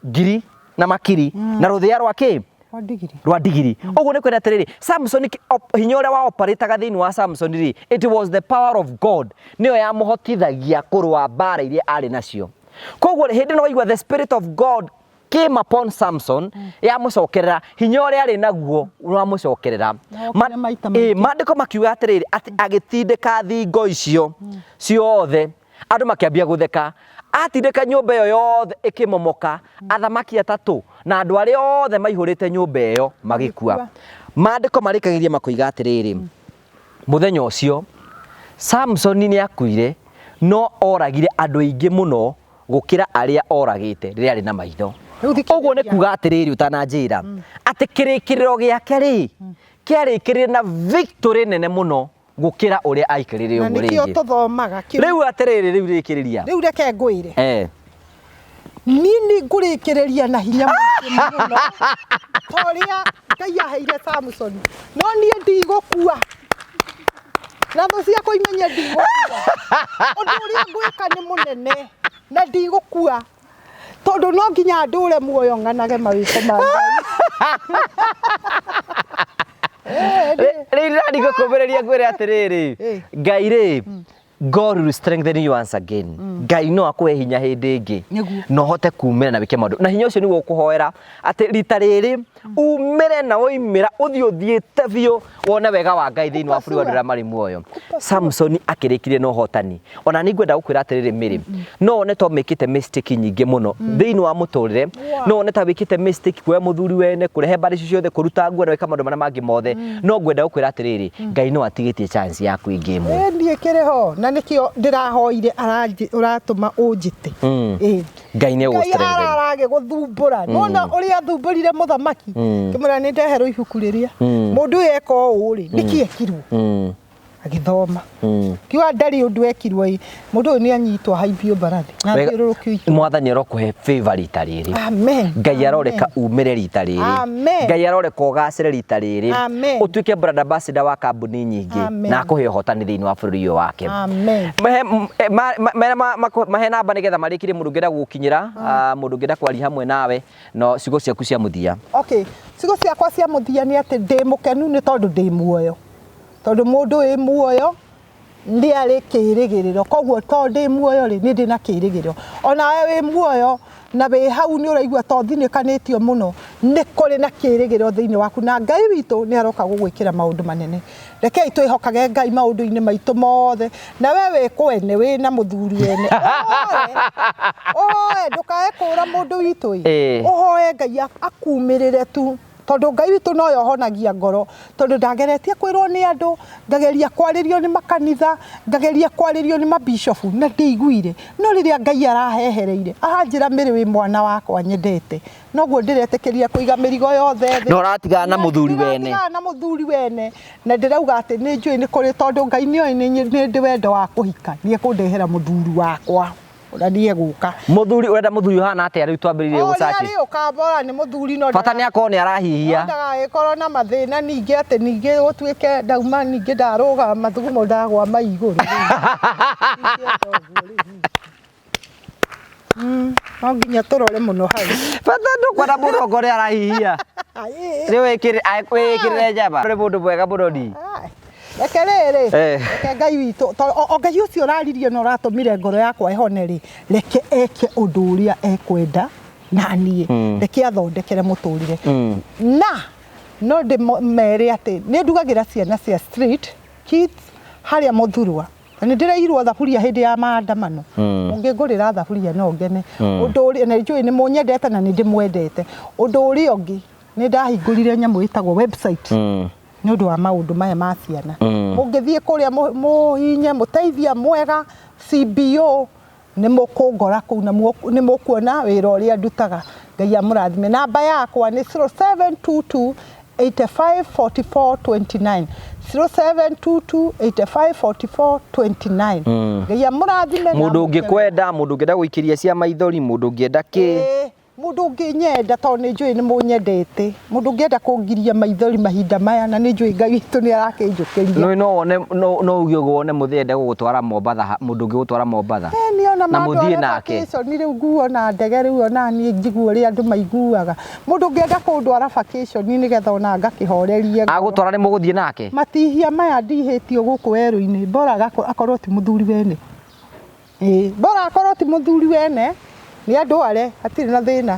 ngiri na makiri na rũthĩa rwa kĩ? Rwa ndigiri. Rwa ndigiri. Ũguo nĩ kwenda atĩrĩrĩ, Samson hinya ũrĩa wa operataga thĩinĩ wa Samson rĩ, it was the power of God nĩyo yamũhotithagia kũrũa mbara iria arĩ nacio. Koguo hĩndĩ ĩno waigua the spirit of God came upon Samson, yamũcokerera hinya ũrĩa arĩ naguo wamũcokerera. Na okire maita maingĩ. Maandĩko makiuga atĩrĩrĩ, atĩ agĩtindĩka thingo icio ciothe, andũ makĩambia gũtheka. Atindĩka nyũmba ĩyo yothe ĩkĩmomoka, athamaki atatũ na andũ arĩa othe maihũrĩte nyũmba ĩyo magĩkua. Magĩkua. Maandĩko marĩkagĩria makoiga atĩrĩrĩ, mũthenya ũcio Samsoni nĩ akuire, no oragire andũ aingĩ mũno gũkĩra arĩa oragĩte rĩrĩa arĩ na maitho. Rĩu thikĩrĩria. Ũguo nĩ kuga atĩrĩrĩ, ũtananjĩra atĩ kĩrĩkĩrĩro gĩake rĩ kĩarĩkĩrire na victory nene mũno gũkĩra ũrĩa aikarire Na ũguo nĩkĩo rĩngĩ. tũthomaga kĩu. Rĩu atĩrĩrĩ, rĩu rĩkĩrĩria. Rĩu reke ngwĩre. Niĩ nĩ ngũrĩkĩrĩria na hinya mũingĩ mũno ta ũrĩa Ngai aheire Samson, no niĩ ndigũkua na thũ ciakwa imenye ndigũkua. Ũndũ ũrĩa ngwĩka nĩ mũnene na ndigũkua, tondũ no nginya ndũre muoyo ng'anage mawĩko ma Ngai. Rĩu ndĩrathiĩ gũkũmĩrĩria ngwĩre atĩrĩrĩ, Ngai rĩ, God will strengthen you once again. Ngai no akũhe hinya hĩndĩ ĩngĩ Nĩguo. na ũhote kumĩra na wĩke maũndũ, na hinya ũcio nĩguo ũkũhoera atĩ rita rĩrĩ umĩre na woimĩra ũthiĩ ũthiĩte biũ wone wega wa Ngai thĩinĩ wa bũrũri wa andũ arĩa marĩ muoyo. Samson akĩrĩkirie na ũhotani. Ona nĩ ngwenda gũkwĩra atĩrĩrĩ Mary, no wone ta ũmĩkĩte mistake nyingĩ mũno thĩinĩ wa mũtũrĩre, no wone ta wĩkĩte mistake kuoya mũthuri wene, kũrehe mbarĩ icio ciothe, kũruta nguo na gwĩka maũndũ marĩa mangĩ mothe, no ngwenda gũkwĩra atĩrĩrĩ, Ngai no atigĩtie chance yaku ĩngĩ ĩmwe. Ĩ, niĩ kĩrĩ ho na nĩkĩo ndĩrahoire ũratũma ũnjĩte. Ĩ. Ngai nĩ Ngai egũgũ-strengthen. araragĩgũthumbũra. Nĩwona ũrĩa athumbũrire mũthamaki? Ngĩmwĩra nĩ ndeherwo ibuku rĩrĩa. Mũndũ ũyũ eka ũũ rĩ, nĩkĩ ekirwo? Agĩthoma. Kiuga ndarĩ ũndũ ekirwo ĩ. Mũndũ ũyũ nĩ anyitwo ahaimbio mbarathi na athiũrũrũkio itũũra. Mwathani arokũhe favor rita rĩrĩ. Amen. Ngai aroreka umĩre rita rĩrĩ. Amen. Ngai aroreka ũgacĩre rita rĩrĩ. Amen. Ũtuĩke brand ambassador wa kambuni nyingĩ Amen. na akũhe ũhotani thĩinĩ wa bũrũri ũyũ wake. Amen. Mahe namba nĩgetha marĩkire mũndũ ũngĩenda gũgũkinyĩra, mũndũ ũngĩenda kwaria hamwe nawe, no ciugo ciaku cia mũthia. Okay, ciugo ciakwa cia mũthia nĩ atĩ ndĩ mũkenu nĩ tondũ ndĩ muoyo. Tondũ mũndũ wĩ muoyo nĩ arĩ kĩrĩgĩrĩro, koguo tondũ ndĩ muoyo rĩ, nĩ ndĩ na kĩrĩgĩrĩro. Onawe wĩ muoyo na wĩ hau nĩ ũraigua ta ũthinĩkanĩtio mũno, nĩ kũrĩ na kĩrĩgĩrĩro thĩinĩ waku, na Ngai witũ nĩ aroka gũgwĩkĩra maũndũ manene. Rekei twĩhokage Ngai maũndũ-inĩ maitũ mothe, na we wĩ kwene, wĩ na mũthuri wene, ũhoe, ũhoe, ndũkae kũra mũndũ witũ ĩ, ũhoe Ngai akumĩrĩre tu. Tondũ Ngai witũ nowe ũhonagia ngoro, tondũ ndageretie kwĩrwo nĩ andũ, ngageria kwarĩrio nĩ makanitha, ngageria kwarĩrio nĩ mabishofu na ndiaiguire. No rĩrĩa Ngai arahehereire, aranjĩra Mary wĩ mwana wakwa nyendete, noguo ndĩretĩkĩria kũiga mĩrigo yothe thĩ. Na ũratigana na mũthuri wene. Ndĩratigana na mũthuri wene, na ndĩrauga atĩ nĩ njũĩ nĩ kũrĩ, tondũ Ngai nĩ oĩ nĩ ndĩ wendo wa kũhika, nĩ ekũndehera mũthuri wakwa. Ũrĩa niĩ egũka. Mũthuri, ũrenda mũthuri ũhana atĩa rĩu twambĩrĩrie Ũrĩa gũcaci? rĩũka mbora nĩ mũthuri no Bata nĩ akorwo nĩ arahihia. No ndagagĩkorwo na mathĩna ningĩ atĩ ningĩ gũtuĩke ndauma ningĩ ndarũga mathugumo ndagwa mai igũrũ. No nginya tũrore mũno hau. Bata ndũkwenda mũndũ ongorwo nĩ arahihia. Rĩu wĩkĩrĩre njamba. Nĩ mũndũ mwega mũno ni. Reke rĩrĩ, reke Ngai witũ, o Ngai ũcio ũraririe na ũratũmire ngoro yakwa ĩhone rĩ, reke eke ũndũ ũrĩa ekwenda na niĩ, reke athondekere mũtũrĩre. Na no ndĩmere atĩ nĩ ndugagĩra ciana cia street kids harĩa Mũthurwa. Na nĩ ndĩreirwo thaburia hĩndĩ ya maandamano. Mũngĩngũrĩra thaburia no ngene. Ũndũ ũrĩa, na njũĩ nĩ mũnyendete na nĩ ndĩmwendete. Ũndũ ũrĩa ũngĩ, Nĩ ndahingũrire nyamũ ĩtagwo website nĩ ũndũ wa maũndũ maya ma ciana. Mũngĩthiĩ kũrĩa mũhinye mũteithia mwega CBO, nĩ mũkũngora kũu na nĩ mũkuona wĩra ũrĩa ndutaga. Ngai amũrathime. Namba yakwa nĩ 0722 85 44 29, 0722 85 44 29. Ngai amũrathime na Mũndũ amũkene. Ũngĩkwenda, mũndũ ũngĩenda gũikĩria cia maithori, mũndũ ũngĩenda kĩ? Ĩĩ, mũndũ ũngĩnyenda, tondũ nĩ njũĩ nĩ mũnyendete, mũndũ ũngĩenda kũngiria maithori mahinda maya, na nĩ njũĩ Ngai witũ nĩ arakĩnjũkĩria. No wone no uge ũguo, wone mũthĩ ende gũgũtwara Mombatha, mũndũ ũngĩgũtwara Mombatha Nĩ ona na mũthiĩ nake. Vacation rĩu nguo na ndege rĩu, ona niĩ njigua ũrĩa andũ maiguaga. Mũndũ ũngĩenda kũndwara vacation nĩgetha ona ngakĩhorerie ngoro. Agũtwara nĩ mũgũthiĩ nake. Matihia maya ndihĩtio gũkũ werũ-inĩ, bora akorwo ti mũthuri wene. Ĩĩ, bora akorwo ti mũthuri wene, nĩ andware, hatirĩ na thĩna,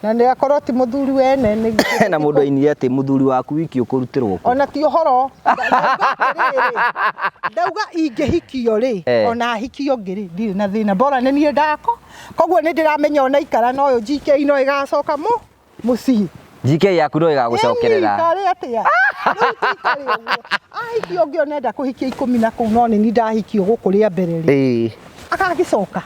na nĩ akorwo ti mũthuri wene nĩ Na mũndũ ainire atĩ mũthuri waku wiki ũkũrutĩrwo kũ? Ona ti ũhoro. Ndauga atĩrĩrĩ, ndauga ingĩhikio rĩ, ona hikio ngĩ rĩ, ndirĩ na thĩna, bora nĩ niĩ ndako. Koguo nĩ ndĩramenya ona ikara na ũyũ GK no ĩgacoka mũciĩ. GK yaku no ĩgagũcokerera. Karĩ atĩa rĩu tũikare ũguo, ahikio ũngĩ ona enda kũhikia 10 na kũu, no nĩ niĩ ndahikio gũkũ rĩa mbere rĩ, agagĩcoka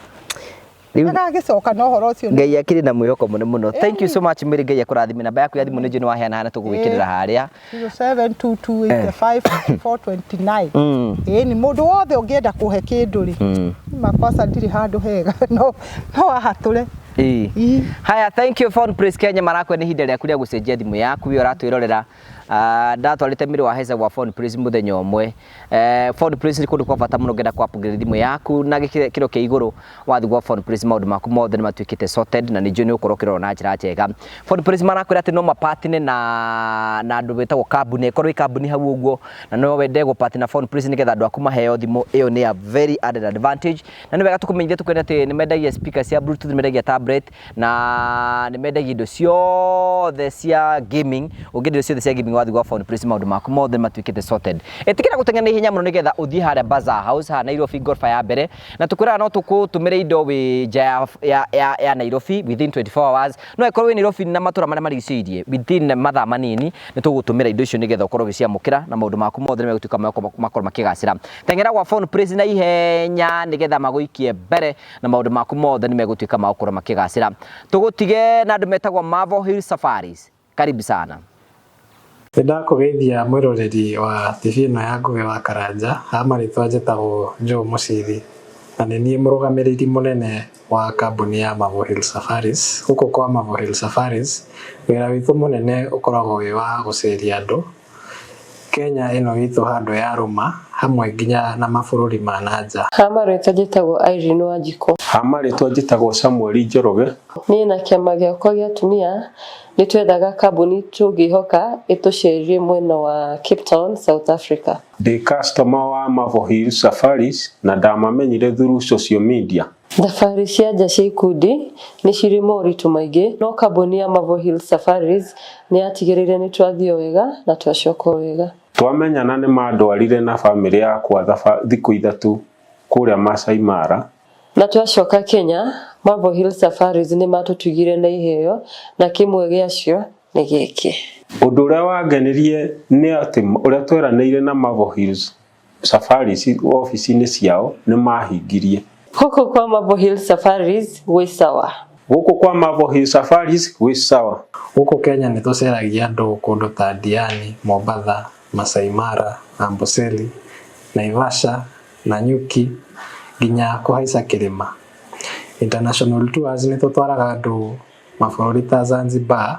Rĩu agagĩcoka na ũhoro ũcio Ngai akĩrĩ na mwĩhoko mũnene mũno. Thank you so much, Mary. Ngai akũrathime. Namba yaku ya thimũ nĩ njũĩ nĩ waheana hana, tũgũgwĩkĩrĩra harĩa. 0722854429. Ĩĩ, nĩ mũndũ wothe ũngĩenda kũhe kĩndũ rĩ, makosa ndirĩ handũ hega, no ahatũre. Ii. Haya, thank you. Phone Place Kenya marakwe nĩ ihinda rĩaku rĩa gũcenjia thimũ yaku we ũratwĩrorera. Ndatwarĩte mĩrĩ wa Heza gwa Phone Place mũthenya ũmwe. Phone Place nĩ kũndũ kwa bata mũno. Ngenda kwa upgrade thimũ yaku na gĩkĩro kĩa igũrũ, wathiĩ gwa Phone Place maũndũ maku mothe nĩ matuĩkĩte sorted, na nĩ njũĩ nĩ ũgũkorwo ũkĩrora na njĩra njega. Phone Place marakwĩra atĩ no mapatine na andũ metagwo kambuni, ĩkorwo ĩ kambuni hau ũguo na no wende gũpatina Phone Place nĩgetha andũ aku maheo thimũ ĩyo, nĩ a very added advantage. Na nĩ wega tũkũmenyithia, tũkwĩra atĩ nĩ mendagia speaker cia Bluetooth, nĩ mendagia tablet, na nĩ mendagia indo ciothe cia gaming. Ũngĩenda indo ciothe cia gaming, wathiĩ gwa Phone Place maũndũ maku mothe nĩ matuĩkĩte sorted. Ĩtĩkĩra gũteng'era na ihenya mũno nĩgetha ũthiĩ harĩa Bazaar House haha Nairobi, ngoroba ya mbere, na tũkwĩraga no tũkũtũmĩre indo wĩ nja ya Nairobi within 24 hours. No ĩkorwo wĩ Nairobi na matũra marĩa marigicĩirie, within mathaa manini nĩ tũgũtũmĩra indo icio nĩgetha ũkorwo ũgĩciamũkĩra na maũndũ maku mothe nĩ megũtuĩka makorwo makĩgacĩra. Teng'era gwa Phone Place na ihenya nĩgetha magũikie mbere na maũndũ maku mothe nĩ megũtuĩka ma gũkorwo makĩgacĩra. Tũgũtige na andũ metagwo Marvel Hill Safaris. Karibu sana. Nĩ ndakũgeithia mwĩroreri wa TV ĩno ya Ngũgĩ wa Karanja. Ha marĩtwa njĩtagwo Joe Mũciri na nĩ niĩ mũrũgamĩrĩri mũnene wa kambuni ya Marvel Hill Safaris. Gũkũ kwa Marvel Hill Safaris, wĩra witũ mũnene ũkoragwo wĩ wa gũceria andũ Kenya ĩno itũ handũ ya rũma hamwe nginya na mabũrũri ma na nja. Ha marĩtwa njĩtagwo Irene Wanjikũ. Ha marĩtwa njĩtagwo Samuel Njoroge. Niĩ na kĩama gĩakwa gĩa atumia nĩ twethaga kambuni tũngĩhoka ĩtũcerie mwena wa Cape Town, South Africa. Ndĩ customer wa Marvel Hill Safaris na ndamamenyire through social media. Thabarĩ cia nja cia ikundi nĩ cirĩ moritũ maingĩ, no kambuni ya Marvel Hill Safaris nĩ yatigĩrĩire nĩ twathiĩ o wega na twacoka o wega. Twamenyana nĩ mandwarire na bamĩrĩ yakwa thikũ 3 kũrĩa Masai Mara. Na twacoka Kenya, Marvel Hill Safaris nĩ matũtugire na iheo, na kĩmwe gĩacio nĩ gĩkĩ. Ũndũ ũrĩa wangenirie nĩ atĩ ũrĩa tweranĩire na Marvel Hills Safaris obici-inĩ ciao nĩ mahingirie. Gũkũ kwa Marvel Hill Safaris gwĩ sawa. Gũkũ kwa Marvel Hill Safaris gwĩ sawa. Gũkũ Kenya nĩ tũceragia andũ kũndũ ta Diani, Mombatha, Masai Mara, Amboseli, Naivasha, Nanyuki nginya kũhaica kĩrĩma. International tours nĩ tũtwaraga andũ mabũrũri ta Zanzibar,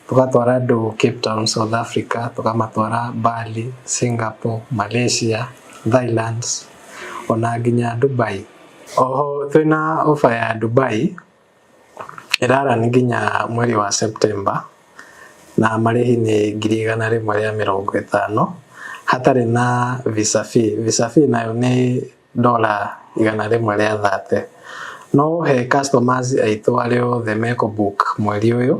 tũgatwara andũ Cape Town, South Africa, tũkamatwara Bali, Singapore, Malaysia, Thailand ona nginya Dubai. Oho twĩna offer ya Dubai ĩrarani nginya mweri wa September na marĩhi nĩ 150,000 hatarĩ na visa fee. Visa fee nayo nĩ $130. No he customers aitũ arĩa othe mekũ book mweri ũyũ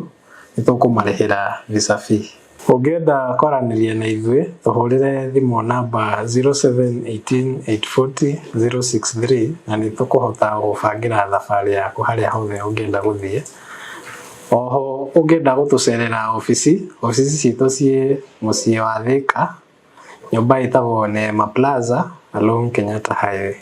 nĩ tũkũmarĩhĩra visa fee. Ũngĩenda kwaranĩria na ithuĩ tũhũrĩre thimũ namba 0718840063 na nĩ tũkũhota gũbangĩra thabarĩ yaku harĩa hothe ũngĩenda gũthiĩ. Oho ũngĩenda gũtũcerera obici, obici citũ ciĩ mũciĩ wa Thika, nyũmba ĩtagwo Neema Plaza along Kenyatta Highway.